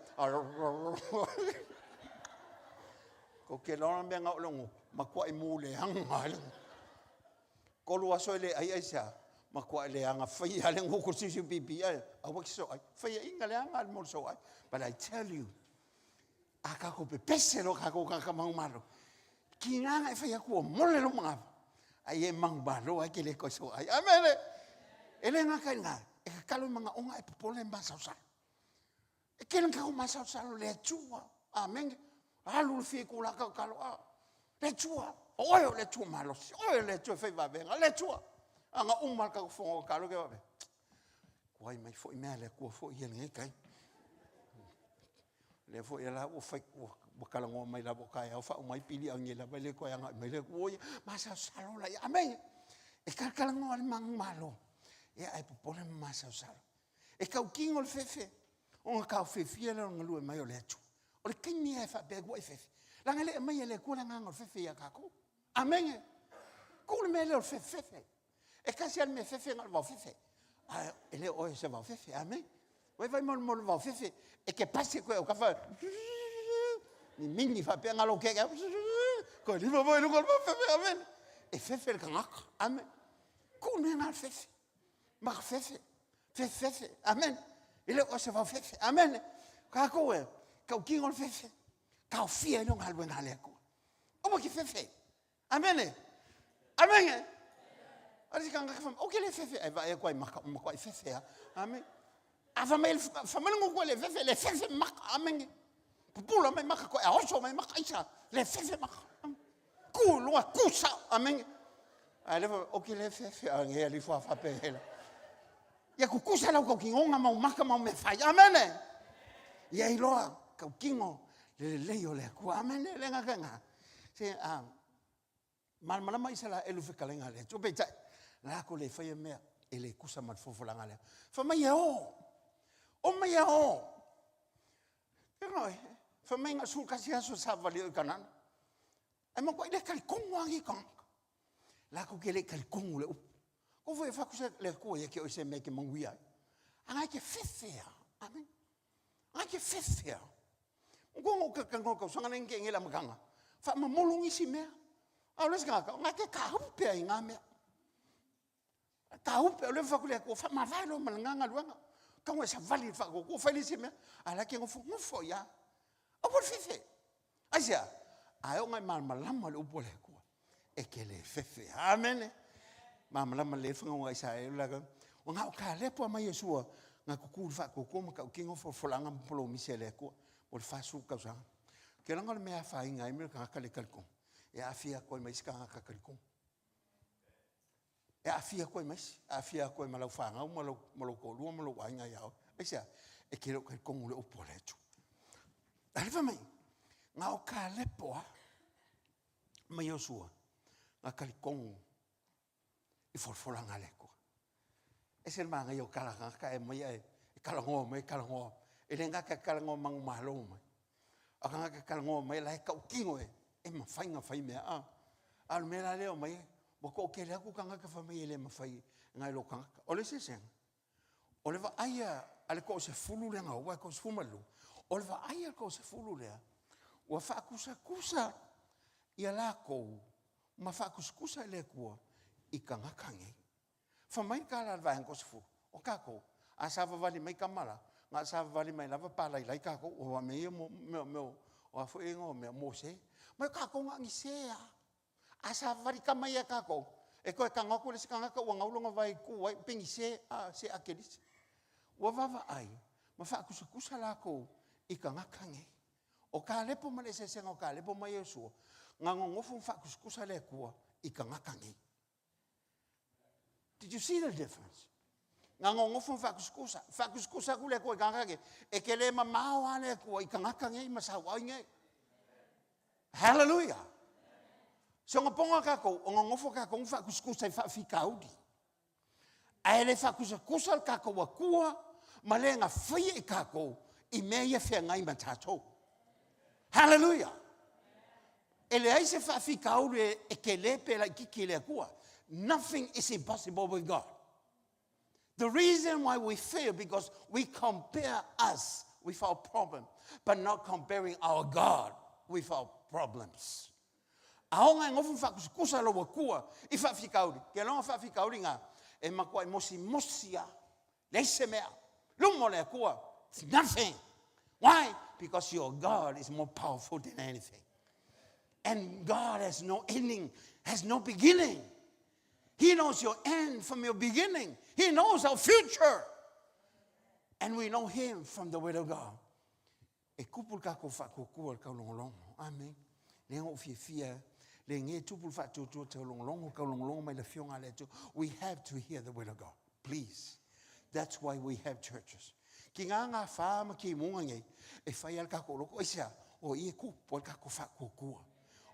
Tou te iloa le mea na oo i le gutu, matuai mu leaga lava le gutu. Tolu aso e le ai aisea? Matuai leaga faia lava le gutu siusiu pipi, aua e te soai. Faiaina leaga le mea o le soai. But I tell you, A tatou pepese loa tatou tagata manumalo, tiga na e fai atu ua mole lou manava, a ia e manumalo ai ke le toe soa ai. Amene! E le gata i lena, e tatalo i manaoga e popole ma masalosalo. E tele na tatou masalosalo le Atua. Amene. Alu le fia i tulaga tatalo, a le Atua, o oe o le Atua malosi, o oe o le Atua e fai vavega, le Atua. A na uma le tatou fono tatalo ke vave. Tuai mai foi mea a le Atua foi ia lenei taimi. Lea foi la ua fai, ua talanoa mai lava o taeao faauma ai piliagi lava e le toe agai mai le Atua ia masalosalo laia. Amene. E talatalanoa le manumalo, ia ae popole ma masalosalo. E tautino le fefe, ona taofiofia lea o le galue mai o le Atua. O le taimi lava e faapea ai ua e fefe, leaga e le aumaia e le Atua le agaga o le fefe ia tatou. Amene. Tuu le mea lea o le fefefefe. E tasi lava le mea fefe na o le vaofefe. Ae e le o oe o se vaofefe. Amene. Ua e vaai mo le vaofefe, e te pasi koe au kafa, mimini faapea na lou keke, koe lima foi i luga o le vaofefe. Amene. E fefe le tagata. Amene. Tuu le mea na o le fefe. Maka fefe. Fefe fefe. Amene. E le o oe o se vaofefe. Amene. Kākou e, tautino le fefe. Taofia ai le galuega a le Atua. Aua ke fefe. Amene. Amene. A le isi tagata fai mai, ou te le fefe. Ae vaai atu ai maka, matuai fefe lava. Amene. A fai mai, fai mai le gutu e le fefe, le fefe maka. Amene. Pupula mai maka, koe a oso mai maka, aisa, le fefe maka. Ku i luga, ku sao. Amene. Ae le fai, ou te le fefe. A ngea li fua faapea Ia kukusa lau tautinoga ma ou maka ma au mea fai. Amene. Ia iloa tautino le lelei o le Atua. Amene. Le agaga ina. Se a malamalama Isaraelu i fetalaiga a le Atua. Peitai, latou le faia mea e le tusa ma le folafolaga lea. Fai mai e o. O mai e o. Fai mai na o le 11 aso savavali ai i Kanana. Ae matuai le talitonu lava nei tagata. Latou te le i talitonu le upu. Kou foi e faakusa le Atua ia te oe se mea e te manuia ai. A na e te fefe lava. Amen. A na e te fefe lava. Manatua na ou talatalanoa i le tausaga lea na tea nei i le amataga, faamamulu nisi mea. A o le isi tagata, na te taupe ai i na mea. Taupe, o lea ua fai atu le Atua, faamavae loa ma lena galuega. Tau e savali i le faatuatua, fai le isi mea, a o la e te nofonofo ai lava. Aua le fefe. Aisea? A e oo ina e malamalama i le upu a le Atua, e te le fefe. Amene. Malamalama lelei le fagoga a Isaraelu la o na o Kalepo mai Iosua na tutu i le faatuatua ma tautino folafolaga ma polomisi a le Atua mo le 40 tausaga. Ou te iloa o le mea e afaina ai le tagata le talitonu, e aafia atu ai ma isi tagata talitonu. E aafia atu ai ma isi, aafia atu ai ma lau fanau ma lou, ma lou toalua ma lou aiga ia oe. Aisea? E te le o talitonu i le upu a le Atua. A le fai mai, na o Kalepo lava ma Iosua na talitonu i folafolaga a le Atua. Ese le manaia o tala tagata e aumai ae e talanoa mai, talanoa. E le gata e talanoa manumalo mai, a o tagata e talanoa mai la e tautino e, e mafai ona fai mea. A, a o le mea la lea e aumai, ua toatele atu tagata fai mai e le mafai nai lo tagata. O le eseesega, o le vaai a le toasefulu lea na o, aua e toasefulu ma le lua, o le vaai a le toasefulu lea, ua faakusatusa ia lakou ma faakusatusa i le Atua i tagata nei. Fai mai le tala a le vaega toasefulu, O tatou, a savavali mai tama la, na o le savavali mai lava palailai tatou, aua o mea ia o, o a foi ia igoa o mea, o mose. Ma o tatou na o ni se lava. A savavali tama ia ia tatou, e toe tago atu le isi tagata ua gau lona vae e tu ai, penise, se akelise. Ua vaavaai ma faatusatusa latou i tagata nei. O Kalepo ma le eseesega o Kalepo ma Iosepa, na nonofo ma faatusatusa le Atua i tagata nei. Did you see the difference? Na nonofo ma faatusatusa, faatusatusa atu le Atua i tagata nei, e te le mamao lava le Atua i tagata nei ma sauai nei. Hallelujah! Soona tatou, o nonofo tatou ma faatusatusa i faafitauli. Ae le faatusatusa le tatou Atua ma le na faia i tatou i mea ia e feagai ma tatou. Hallelujah! E leai se faafitauli e tele pe laititi i le Atua. Nothing is impossible with God. The reason why we fail because we compare us with our problem, but not comparing our God with our problems. Aoga e nofo ma faatusatusa lou Atua i faafitauli, ke loga faafitauli na e matuai mosimosi lava, leai se mea, luma o le Atua, it's nothing. Why? Because your God is more powerful than anything. And God has no ending, has no beginning. He knows your end from your beginning. He knows our future. And we know Him from the Word of God. E tupu le tatou faatuatua i le taulogologo. Amene. Lea na ou fiafia, le ge e tupu le faatuatua i le taulogologo, taulogologo mai le Afioga a le Atua. We have to hear the Word of God. Please. That's why we have churches. Ki ngā ngā whā ma ki munga nei, e whai a le tatou loko, aisea, o i e kupu ai le tatou faatuatua.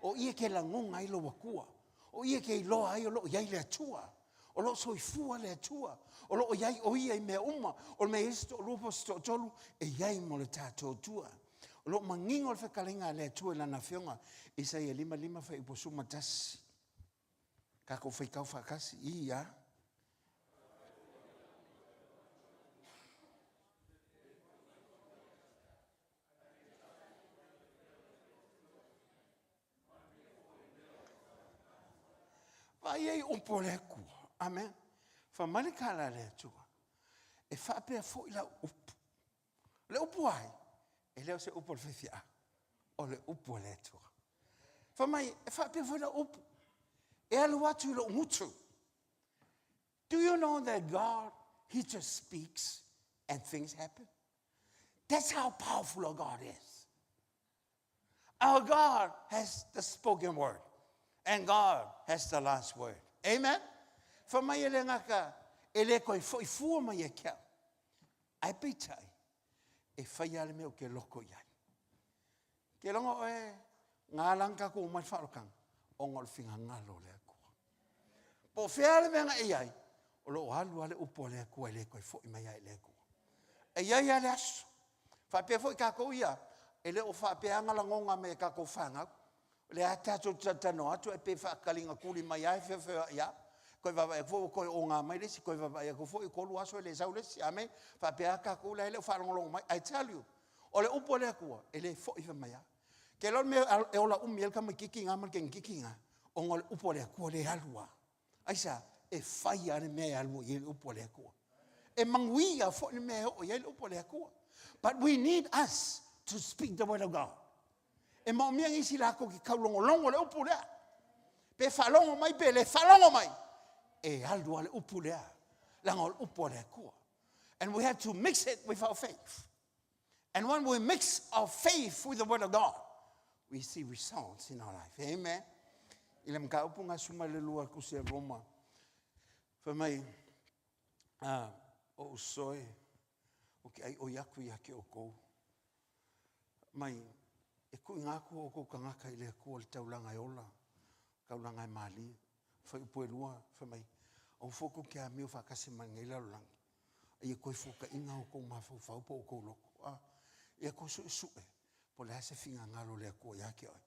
O i e ke lagonga ai lou Atua. O i e ke iloa ai o loo i ai le Atua. O loo soifua le Atua. O loo i ai o ia i mea uma. O le mea e i ai se toalua po o se toatolu, e i ai mo le tatou Atua. O loo manino le fetalaiga a le Atua i Lana Afioga, Isaia 55 fuaiupu 11. Tatou faitau faatasi, i a. Vaai ai upu a le Atua. Amen. Fai mai le tala a le Atua, e faapea foi lau upu. O le upu ai, e le o se upu a le faifeau, o le upu a le Atua. Fai mai, e faapea foi lau upu, e alu atu i lou gutu. Do you know that God, He just speaks and things happen? That's how powerful our God is. Our God has the spoken word and God has the last word. Amen? Fai mai e le gata, e le toe foi fua mai e ke au. Ae peitai, e fai lava le mea ou te loko i ai. Ke logo oe, ngā langa tatou o mai le whaalotaga, ona o le finagalo o le Atua. Po o fea le mea na e i ai, o loo alu lava le upu a le Atua e le toe foi mai ai i le Atua. E i ai lava le aso. Faapea foi tatou ia, e le o faapea lava na lagona mai e tatou fanau. O lea lava tatou te talatalanoa atu ae pei e faataligatuli mai lava e feofeoai lava. Toe vaavaai atu foi ua toe oga mai le isi, toe vaavaai atu foi e 3 aso e le sau le isi. Amene. Faapea lava tatou la e le o faalogologo mai. I tell you, o le upu a le Atua, e le foi fai mai lava. Te iloa le mea e ola umi ai le tamaitiiti lena ma le teineitiiti lena, ona o le upu a le Atua lea e alu lava. Aisea? E fai lava le mea e alu i ai le upu a le Atua. E manuia foi le mea e oo i ai le upu a le Atua. But we need us to speak the word of God. E maomia nisi latou te taulogologo le upu lea. Pe faalogo mai pe le faalogo mai, e alu lava le upu lea, leaga o le upu a le Atua. And we have to mix it with our faith. And when we mix our faith with the word of God, we see results in our life. Amen. I le mataupu na suma le lua tusi a Roma, fai mai, o uso e, o ke ai oi aku ia ke oukou. Mai, e kuʻi aku o oukou tagata i le Atua le taulaga e ola, taulaga e malie. Fuaiupu e lua, fai mai, aua foi tou te amio faatasi ma lenei lalolagi, a ia toe fuataina outou mafaufau po o outou loto, a ia toe suesue po o le a se finagalo o le Atua ia te oe,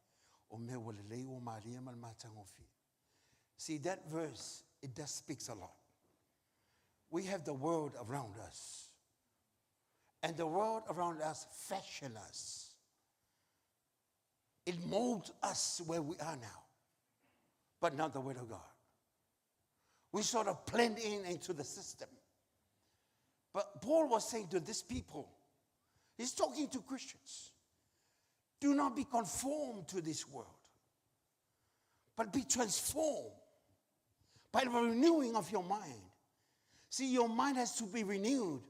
o mea ua lelei ua malie ma le matagofie. See that verse, it does speaks a lot. We have the world around us. And the world around us fashion us. It molds us where we are now, but not the word of God. We sort of blend in into the system. But Paul was saying to this people, he's talking to Christians, do not be conformed to this world, but be transformed by the renewing of your mind. See, your mind has to be renewed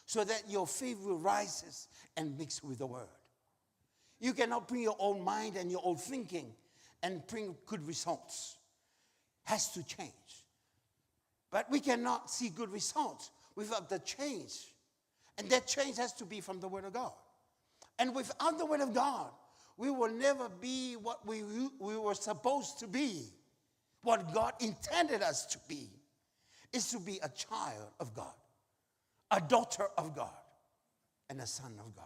so that your faith will rise and mix with the word. You cannot bring your own mind and your own thinking and bring good results. Has to change. But we cannot see good results without the change. And that change has to be from the Word of God. And without the Word of God, we will never be what we, we were supposed to be. What God intended us to be is to be a child of God, a daughter of God, and a son of God.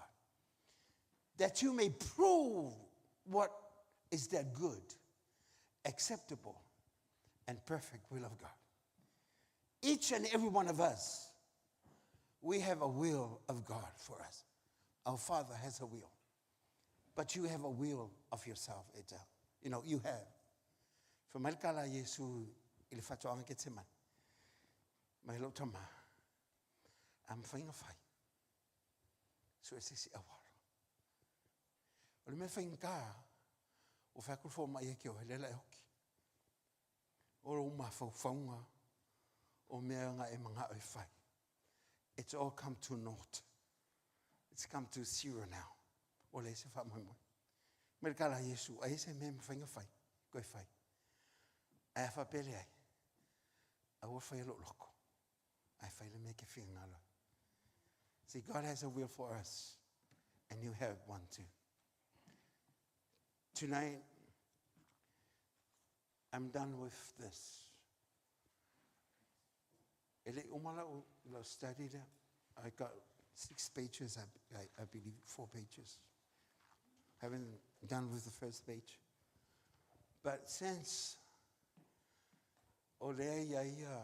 That you may prove what is that good, acceptable, and perfect will of God. Each and every one of us, we have a will of God for us. Our Father has a will. But you have a will of yourself, Eta. You know, you have. Fa mai le kala Iesu i le whatoanga Getsemane. Mai lou tama, a mawhai nga whai. So e se si awalo. O le mea whainga o whakul fo mai e ke o hele la e hoki. O lou mafaufauga o mea na e manao e fai. It's all come to naught. It's come to zero now. Ua leai se faamoemoe. Mai le tala a Iesu, ai se mea e mafai ona fai, koe fai. Ae a faapea e leai, aua le faia lou loko, ae fai le mea e te finagalo ai. See, God has a will for us, and you have one too. Tonight, I'm done with this. E le uma lau, lau study lea. I got six pages, I, I, I believe, four pages. Haven't done with the first page. But since o lea ia ia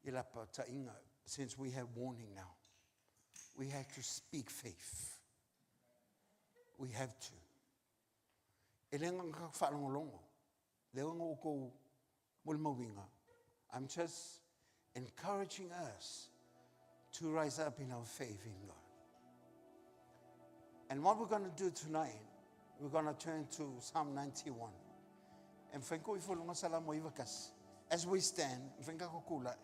i la patainga, since we have warning now, we have to speak faith. We have to. E le ngaka whaalongolongo. Le nga oukou molimauina. I'm just encouraging us to rise up in our faith in God. And what we're going to do tonight, we're going to turn to Psalm 91. And whenko i folonga salamo i wakas. As we stand, whenka ko kula.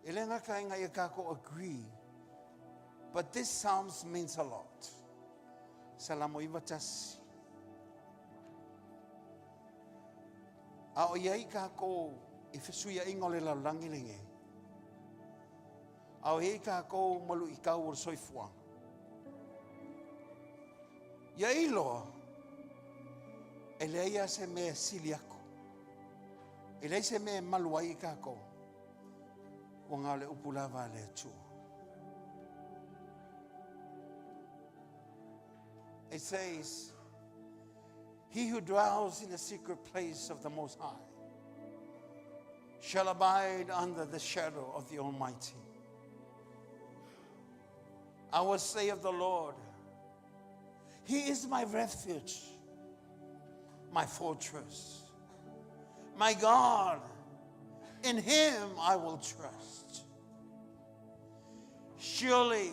E le ngaka inga ia kako agree, but this Psalms means a lot. Salamo 91. A o iai kākou i fesuiaiga o le lalolagi lenei, a o iai kākou ma luʻitau o le soifuaga, ia iloa e leai lava se mea e sili aku, e leai se mea e malu ai i kākou, ua na o le upu lava a le Atua. It says, He who dwells in the secret place of the Most High shall abide under the shadow of the Almighty. I will say of the Lord, He is my refuge, my fortress, my God. In Him I will trust. Surely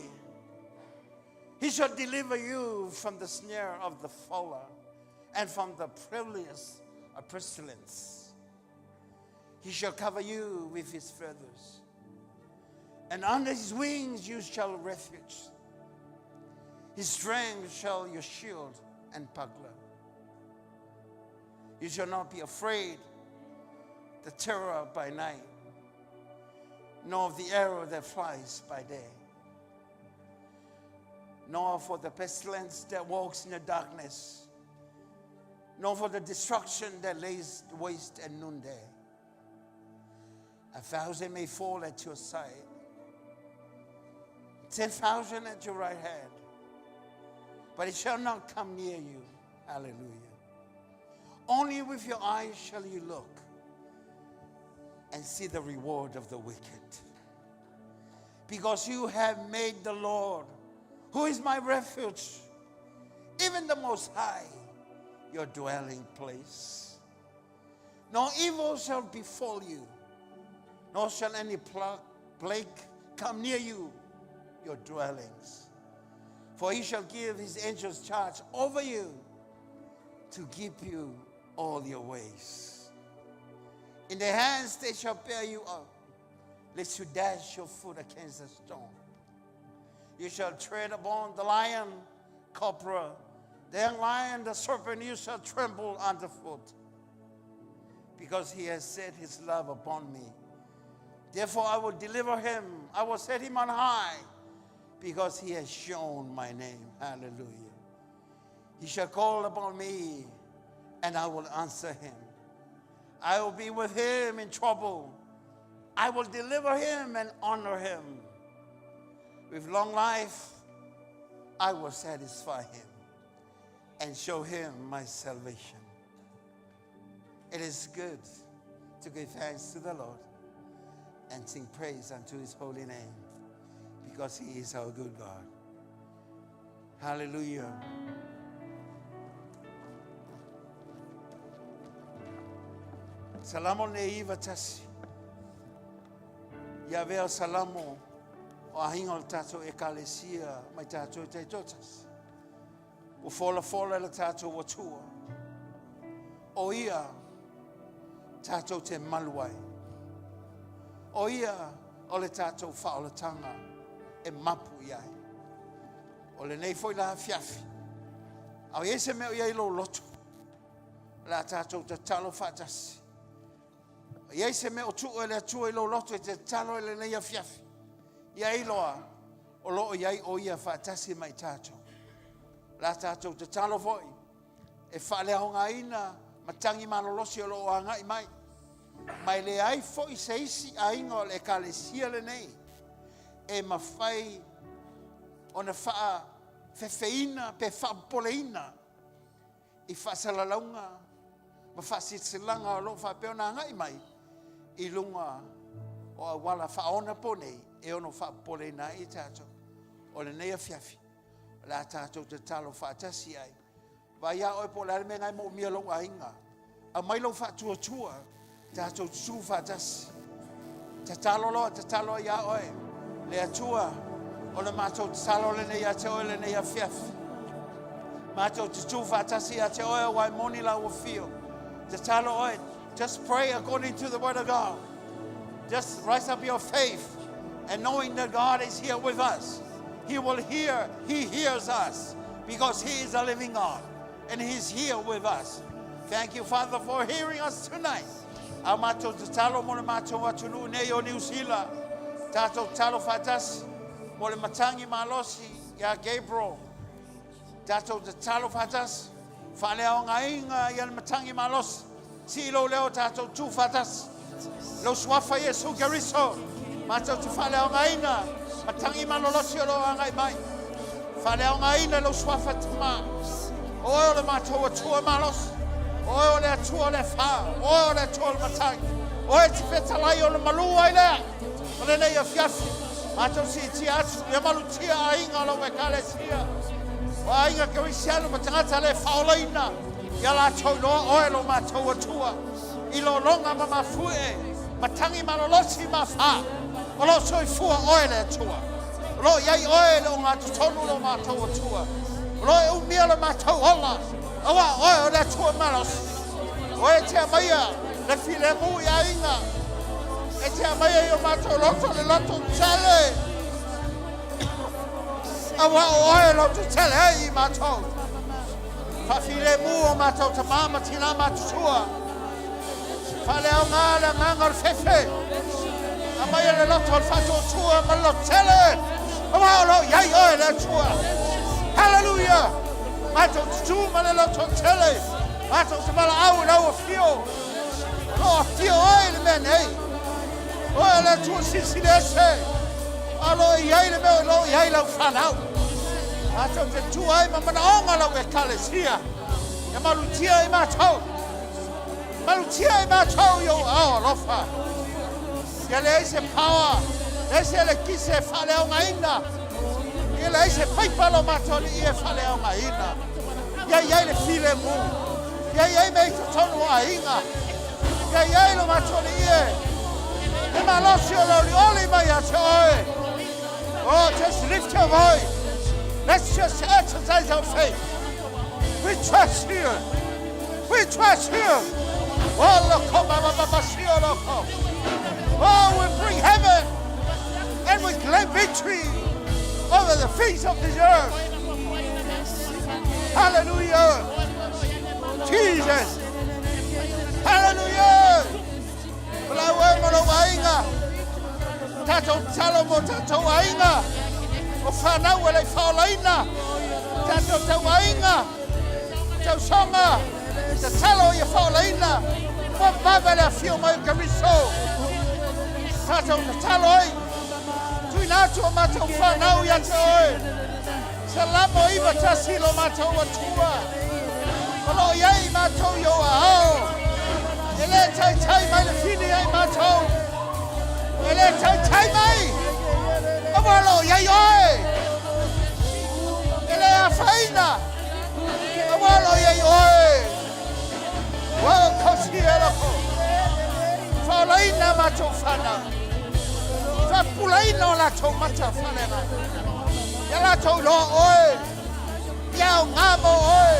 He shall deliver you from the snare of the fowler and from the perilous pestilence. He shall cover you with his feathers, and under his wings you shall refuge. His strength shall your shield and buckler. You shall not be afraid the terror by night, nor of the arrow that flies by day, nor for the pestilence that walks in the darkness, nor for the destruction that lays waste at noonday. 1,000 may fall at your side, 10,000 at your right hand, but it shall not come near you. Hallelujah. Only with your eyes shall you look and see the reward of the wicked. Because you have made the Lord, who is my refuge, even the Most High, your dwelling place. No evil shall befall you, nor shall any plague come near you, your dwellings. For he shall give his angels charge over you to keep you all your ways. In their hands they shall bear you up, lest you dash your foot against a stone. You shall tread upon the lion, cobra, the young lion, the serpent, you shall tremble underfoot. Because he has set his love upon me. Therefore I will deliver him. I will set him on high, because he has shown my name. Hallelujah. He shall call upon me, and I will answer him. I will be with him in trouble. I will deliver him and honor him. With long life, I will satisfy him and show him my salvation. It is good to give thanks to the Lord and sing praise unto his holy name, because he is our good God. Hallelujah. Salamo le iva tasi. Ia avea salamo o aiga o le tatou ekalesia mai tatou e taitoatasi. Ua folafola e le tatou Atua. O ia tatou te malu ai. O ia o le tatou faaolataga e mapu i ai. O lenei foi la afiafi. A o i ai se mea o i ai lou loto, o le a tatou tatalo faatasi. A i ai se mea o tuu e le Atua i lou loto e te tatalo i lenei afiafi, ia iloa o lo o i ai o ia faatasi ma i tatou. O le a tatou tatalo foi e faaleaogaina matagi malolosi o lo o agai mai. Ma e leai foi se isi aiga o le ekalesia lenei e mafai ona faafefeina pe faapopoleina i faasalalauga ma faasilasilaga o lo o faapea ona agai mai i luga o auala faaonaponei e ono faapopoleina ai i tatou. O lenei afiafi, o le a tatou tatalo faatasi ai. Vaai iā oe po o le a le mea lena e moomia lou aiga. Aumai lou faatuatua, tatou tutu faatasi. Tatalo loa, tatalo ai iā oe. Le Atua, o le matou tatalo lenei ia te oe lenei afiafi. Matou tutu faatasi ia te oe aua e moni lau afio. Tatalo oe, just pray according to the word of God. Just rise up your faith and knowing that God is here with us. He will hear, He hears us because He is a living God and He's here with us. Thank you, Father, for hearing us tonight. A matou tatalo mo le matou atunuu nei o Niu Sila. Tatou tatalo faatasi mo le matangi malosi iā Gabriel. Tatou tatalo faatasi, faaleaogaina ia le matangi malosi. Sii lou leo tatou tu faatasi. Lou suafa Iesu Keriso, matou te faaleaogaina matagi malolosi o lo o agai mai. Faaleaogaina lou suafa Tama. O oe o le matou Atua malosi. O oe o le Atua o le afa. O oe o le Atua o le matagi. O oe te fetalai o le malu ai lea. O lenei afiafi, matou siitia atu, ia malutia aiga o lau ekalesia. O aiga kerisiano ma tagata le faaolaina, ia latou iloa oe lo matou Atua, i lologa ma mafuie, matagi malolosi ma afa, o lo o soifua oe le Atua. O lo o i ai oe i le ogatotonu lo matou Atua. O lo o e umia lo matou ola, auā o oe o le Atua malosi. O e te aumaia le filemu i aiga, e te aumaia i o matou loto le loto tele, auā o oe e loto tele ai i matou. Faafilemu o matou tamā ma tinā matutua. Faaleaoga le agaga o le fefe. Aumaia le loto o le faatuatua ma le loto tele. Auā o lo o i ai oe le Atua. Haleluia! Matou tutū ma le loto tele. Matou te valaau i lau afio. O lo o afio oe i le mea nei. Oe o le Atua silisili ese. A o lo o i ai le mea o lo o i ai lau fanau. Matou te tu ai ma manaoga lau ekalesia. Ia malutia i matou. Malutia i matou i ou aao alofa. Ia leai se power, leai se elekise e faaleaogaina. Ia leai se paipa lo matou alii e faaleaogaina. Ia i ai le filemu. Ia i ai mea i totonu o aiga. Ia i ai lo matou Alii e, le malosi o le olioli mai ia te oe. Oh, just lift your voice. Let's just exercise our faith. We trust you. We trust you. Oh, loko, ba, ba, ba, ba, si, o, loko. Oh, we bring heaven and we claim victory over the things of this earth. Hallelujah. Jesus. Hallelujah. O lau e mo lou aiga. Tatou tatalo mo tatou aiga. O whanau e lei whaolaina. Tatou tau aiga. Tausoga. Tatalo ia whaolaina. Ua vave le afio mai o Keriso. Tatou tatalo ai. Tuina atu o matou whanau ia te oe. Salamo 91 lo matou Atua. O lo o i ai i matou i ou aao. E lē taitai mai le fili ia i matou. E lē taitai mai. Aua o lo o i ai oe. E lē afaina. Aua o lo o i ai oe. Ua kosi e loko. Faolaina matou fanau. Faapupulaina o latou mata faaleagaga. Ia latou iloa oe. Ia aoga mo oe.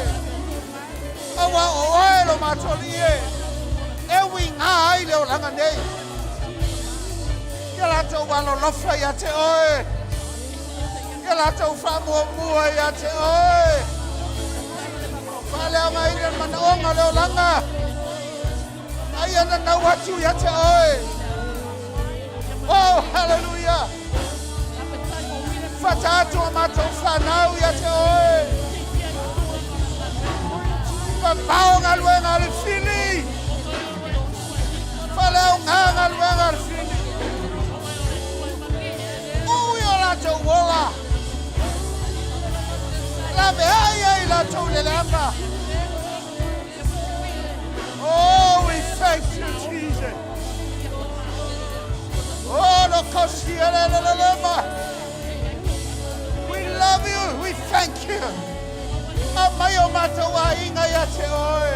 Aua o oe lo matou Alii e, e uiga ai le olaga nei. Ia latou alolofa ia te oe. Ia latou faamuamua ia te oe. Faaleagaina le manaoga o le olaga. A ia nanau atu ia te oe. Oh, hallelujah. Fata atu o matou whanau ia te oe. Vavao galuega a le fili. Faleaoga galuega a le fili. Ui o latou ola. Laveai ai latou i le leaga. Oh, we thank you, Jesus. Oh, lo kosi We love you. We thank you. Aumai o matou aiga ia te oe.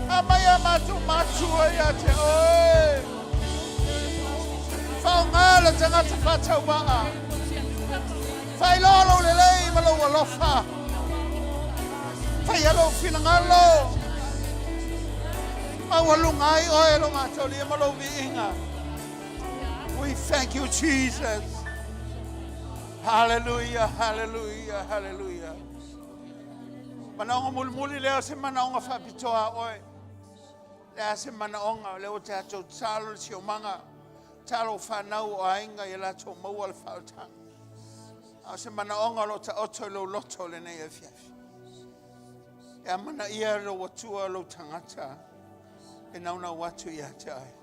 Aumai a matou matua ia te oe. Faaaoga le tagata faatauvaa. Faailoa lou lelei ma lou alofa. Faia lou finagalo. Maualuga ai oe lo matou Alii ma lou viiga. We thank you, Jesus. Hallelujah, hallelujah, hallelujah. Manaoga mulimuli lea o se manaoga faapitoa a oe. Le a se manaoga o lea ua tatou tatalo le siomaga, tatalo o fanau o aiga ia latou maua le faaolataga. A o se manaoga o lo o taoto i lou loto lenei afiafi. E amanaia lou Atua lou tagata e naunau atu ia te oe.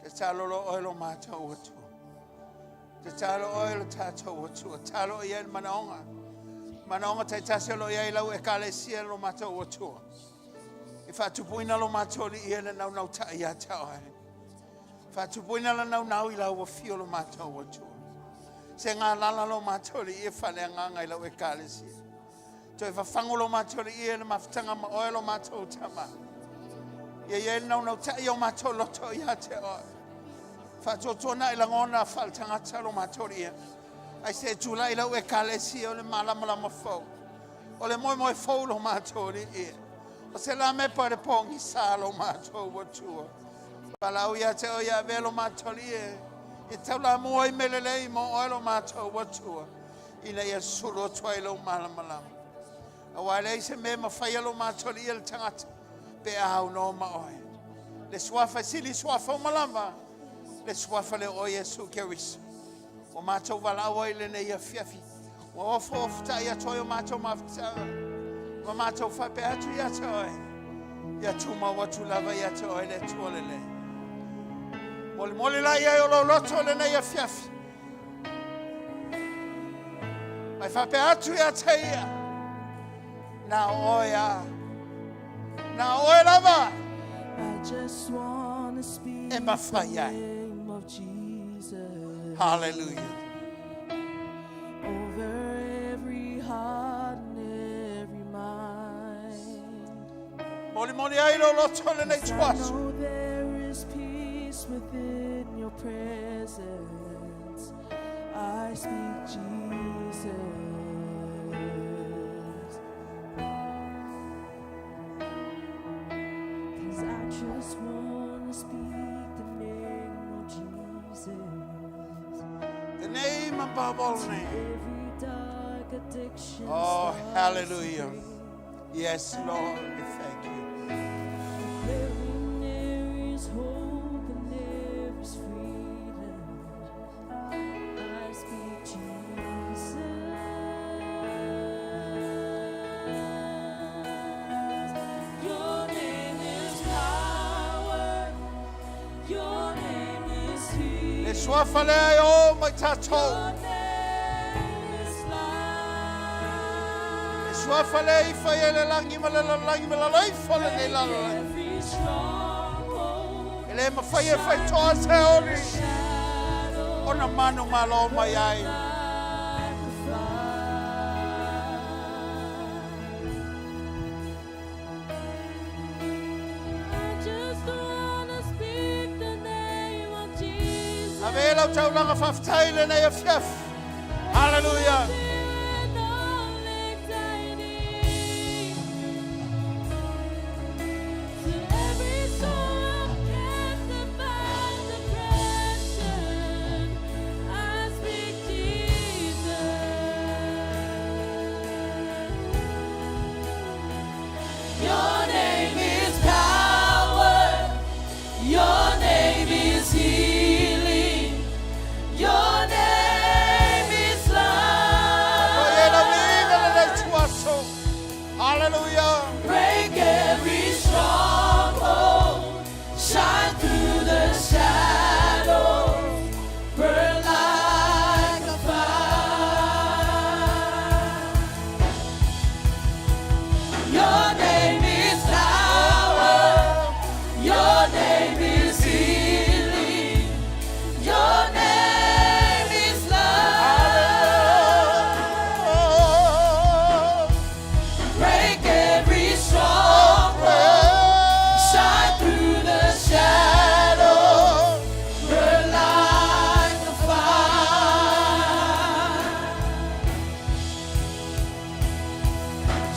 Tatalo loa oe lo matou Atua. Tatalo oe lo tatou Atua. Tatalo i ai le manaoga. Manaoga taitasi o lo o i ai lau Ekalesia lo matou Atua. E faatupuina lo matou Alii e le naunautai ia te oe. Faatupuina le naunau i lau afio lo matou Atua. Se galala lo matou Alii e faaleagaga i lau Ekalesia. Toe fafago lo matou Alii e le mafutaga ma oe lo matou Tama. Ia i ai le naunautai o matou loto ia te oe. Faatuatuanai lagona faaletagata lo matou Alii. Ai se tulai lau Ekalesia o le malamalama fou. O le moemoe fou lo matou Alii. O se lamepa i le pogisa lo matou Atua. Valaau ia te oe ia avea lo matou Alii e. Ia taulamua i mea lelei mo oe lo matou Atua. Ina ia sulu atu ai lou malamalama. Aua e leai se mea e mafai e lo matou Alii e le tagata pe a aunoa ma oe. Le suafa e sili suafa uma lava, le suafa lea o Iesu Keriso. Ua matou valaau ai i lenei afiafi. Ua ofoofutaʻi atu ai o matou mafutaga. Ma matou faapea atu ia te oe. Ia tumau atu lava ia te oe le Atua lelei. Molimoli la i ai o lou loto i lenei afiafi. Mai faapea atu ia te ia. Na o oe a. Na o oe lava. I just wanna speak E mafai the ai. name of Jesus Hallelujah. over every heart and every mind. Molimoli ai lou loto i lenei I ituaso. know there is peace within your presence. I speak Jesus. 'Cause I just wanna speak the name of Jesus. The name above all To names. every dark addiction Oh, starts to hallelujah. break. Yes, Lord, we thank you. Declaring there is hope and there is freedom. I speak Jesus. Your name is power. Your name is Le healing. suafa lea e o mai tatou. Your name is life. Le suafa lea i fai ai le lagi ma le lalolagi ma lalo ifo o lenei lalolagi. Every stronghold. E le mafai e faitoa se oli Shadow. ona manumalo mai ai. Like a fire. I just wanna speak the name of Jesus. Ave lau taulaga faafetai lenei afiafi. Hallelujah. Fear and all anxiety. To every soul captive by depression, I speak Jesus. Your name is power. Your name is healing. Your name is Fai e lau life. viiga lenei ituaso. Hallelujah. Break every stronghold. Shine through the shadows. Burn like a fire. Your name is power. Your name is healing. Your name is love. Break every stronghold. Shine through the shadows. Burn like a fire.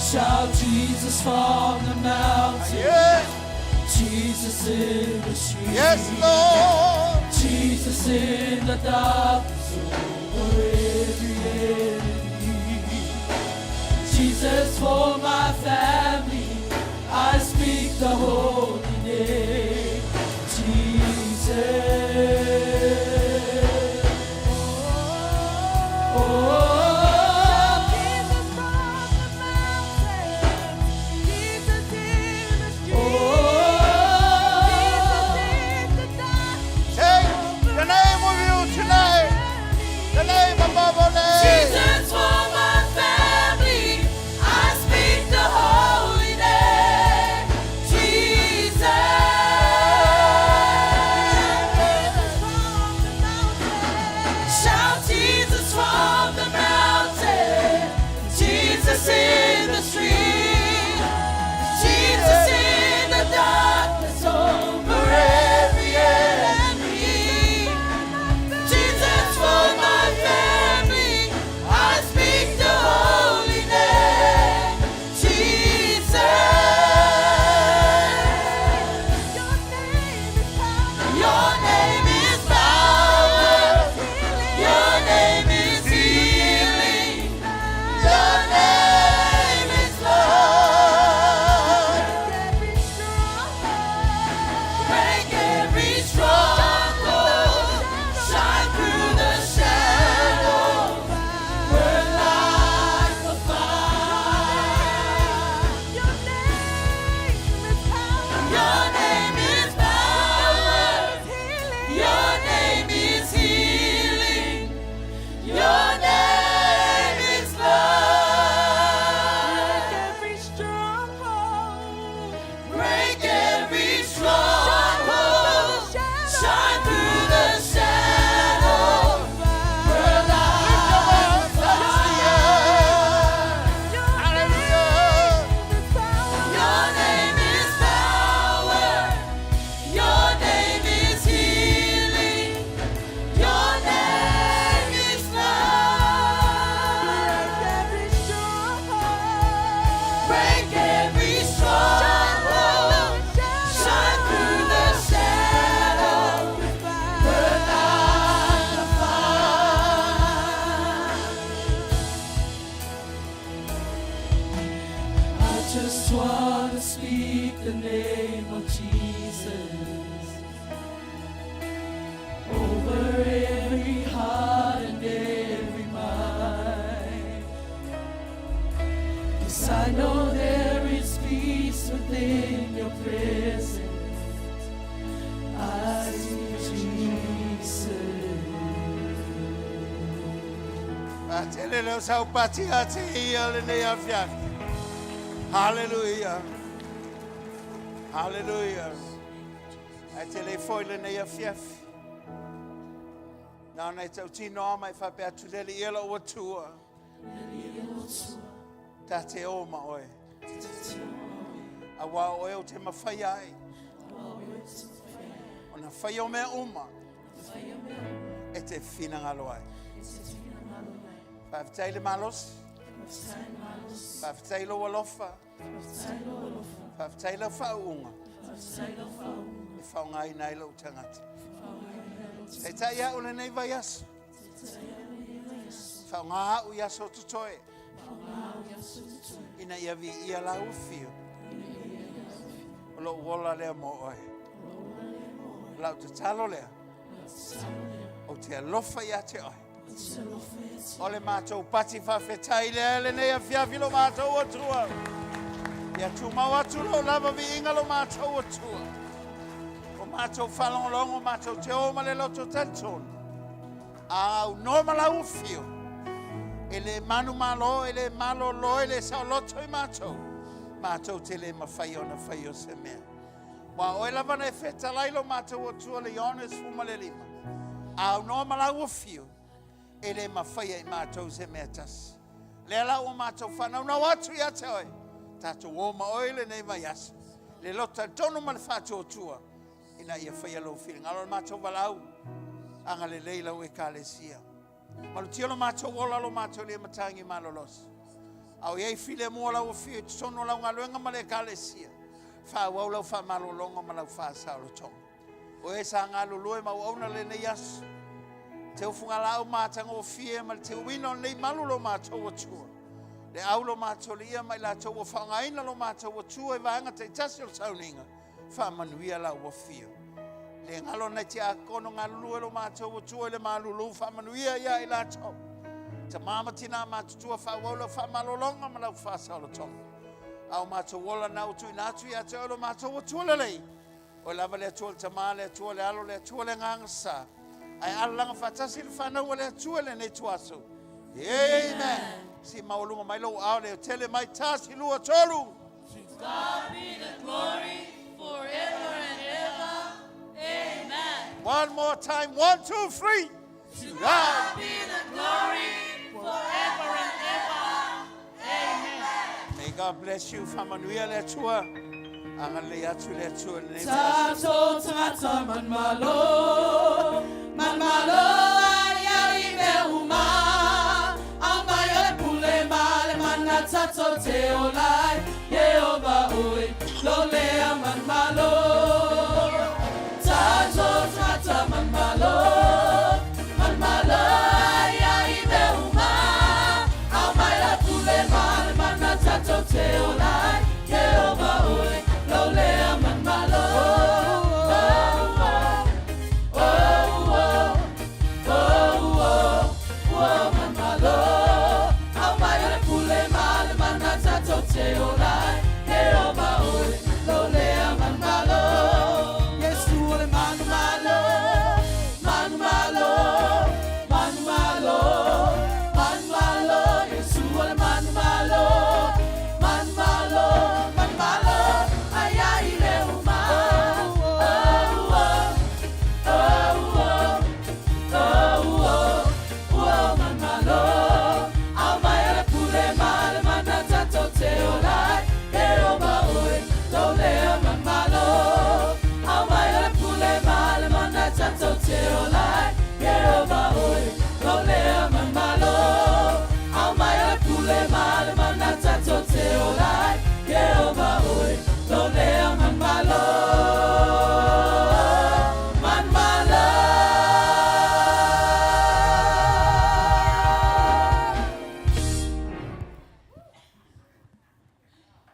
Shout Jesus from the mountain. Yes, Jesus in the street. yes, Lord. Jesus in the darkness over every enemy. Jesus for my family, I speak the holy name. Jesus. Oh, Jesus from the mountains, Jesus in the streets, oh, Jesus in the dark. Take the name of you tonight. The name above all names. Jesus for my family, I speak just want to speak the name of Jesus over every heart and every mind. 'Cause I know there is peace within your presence. I speak Jesus. Faatele leo saupati a te ia lenei afiafi. Hallelujah. Hallelujah. Ae te le foi lenei afiafi. Na ona e tautino a mai faapea atu lele ia lou Atua. Ta te o ma oe. Auā o oe ou te mafaia ai. Ona faia o mea uma e te finagalo ai. Faafetai le malosi. Faafetai lou alofa. Faafetai lau faauuga e faaaogaina ai lou tagata. Taitai au lenei vaiaso. Faaaoga au i aso totoe. Ina ia viia lau afio. O lou ola lea mo oe. O lau tatalo lea. Ou te alofa ia te oe. O le matou pati faafetai lea lenei afiafi lo matou Atua. Ia tumau atu lou lava viiga lo matou Atua. O matou faalogologo, matou te o ma le loto talitonu. A aunoa ma lau afio, e le manumalo, e le malolo, e le saoloto i matou, matou te le mafai ona faia o se mea. Aua o oe lava na e fetalai lo matou Atua le Ioane 15, a aunoa ma lau afio, e le mafaia i matou se mea tasi. Lea la ua matou faanaunau atu ia te oe, tatou o ma oe i lenei vaiaso, le loto talitonu ma le faatuatua, ina ia faia lou finagalo. O le matou valaau, agalelei lau Ekalesia. Malutia lo matou ola, lo matou le matagi malolosi. A o i ai filemu o lau afio i totonu o lau galuega ma le Ekalesia, faaauau lau faamalologa ma lau faasaolotoga. O e sa galulue ma auauna lenei aso, teu fugalaau matagofie ma le teuina o lenei malu lo matou Atua, le au lo matou Alii ma i latou ua faaaogaina lo matou Atua i vaega taitasi o le sauniga, Faamanuia lau afio. Le galo nai tiakono galulue lo matou Atua i le malulu, faamanuia ia i latou. Tama ma tina matutua faaauau lau faamalologa ma lau faasaolotoga. A o matou ola na ua tuuina atu ia te oe lo matou Atua lelei. Oe lava le Atua le Tama, le Atua le Alo, le Atua le Agaga Sa. Ae alalaga faatasi le fanau a le Atua i lenei ituaso. Amen. Se i maualuga mai lou aao leo tele mai, tasi, lua, tolu. To God be the glory forever and ever. Amen. One more time. 1, 2, 3. To God be the glory forever and ever. Amen. May God bless you. Faamanuia le Atua. Agalelei atu le Atua i lenei vaiaso. Tatou tagata manumalo, manumalo ai ai mea uma, aumai o le pule ma le mana tatou te ola ai, Ieova oe, lo lea manumalo. Tatou tagata manumalo, manumalo ai ai mea uma, aumai le pule ma le mana tatou te ola ai, Ieova oe, lo lea manumalo. Oh, oh, oh, oh, oh, oh, manumalo. Aumai o le pule ma le mana tatou te ola ai, Ieova oe, lo lea manumalo. Iesu o le manumalo, manumalo, manumalo, manumalo. Iesu o le manumalo, manumalo, manumalo. Ai ai le uma. Oh, oh, oh, oh, oh, oh, oh, manumalo. Aumai o le pule ma le mana tatou te ola ai, Ieova oe, lo lea manumalo. Aumai o le pule ma le mana tatou te ola.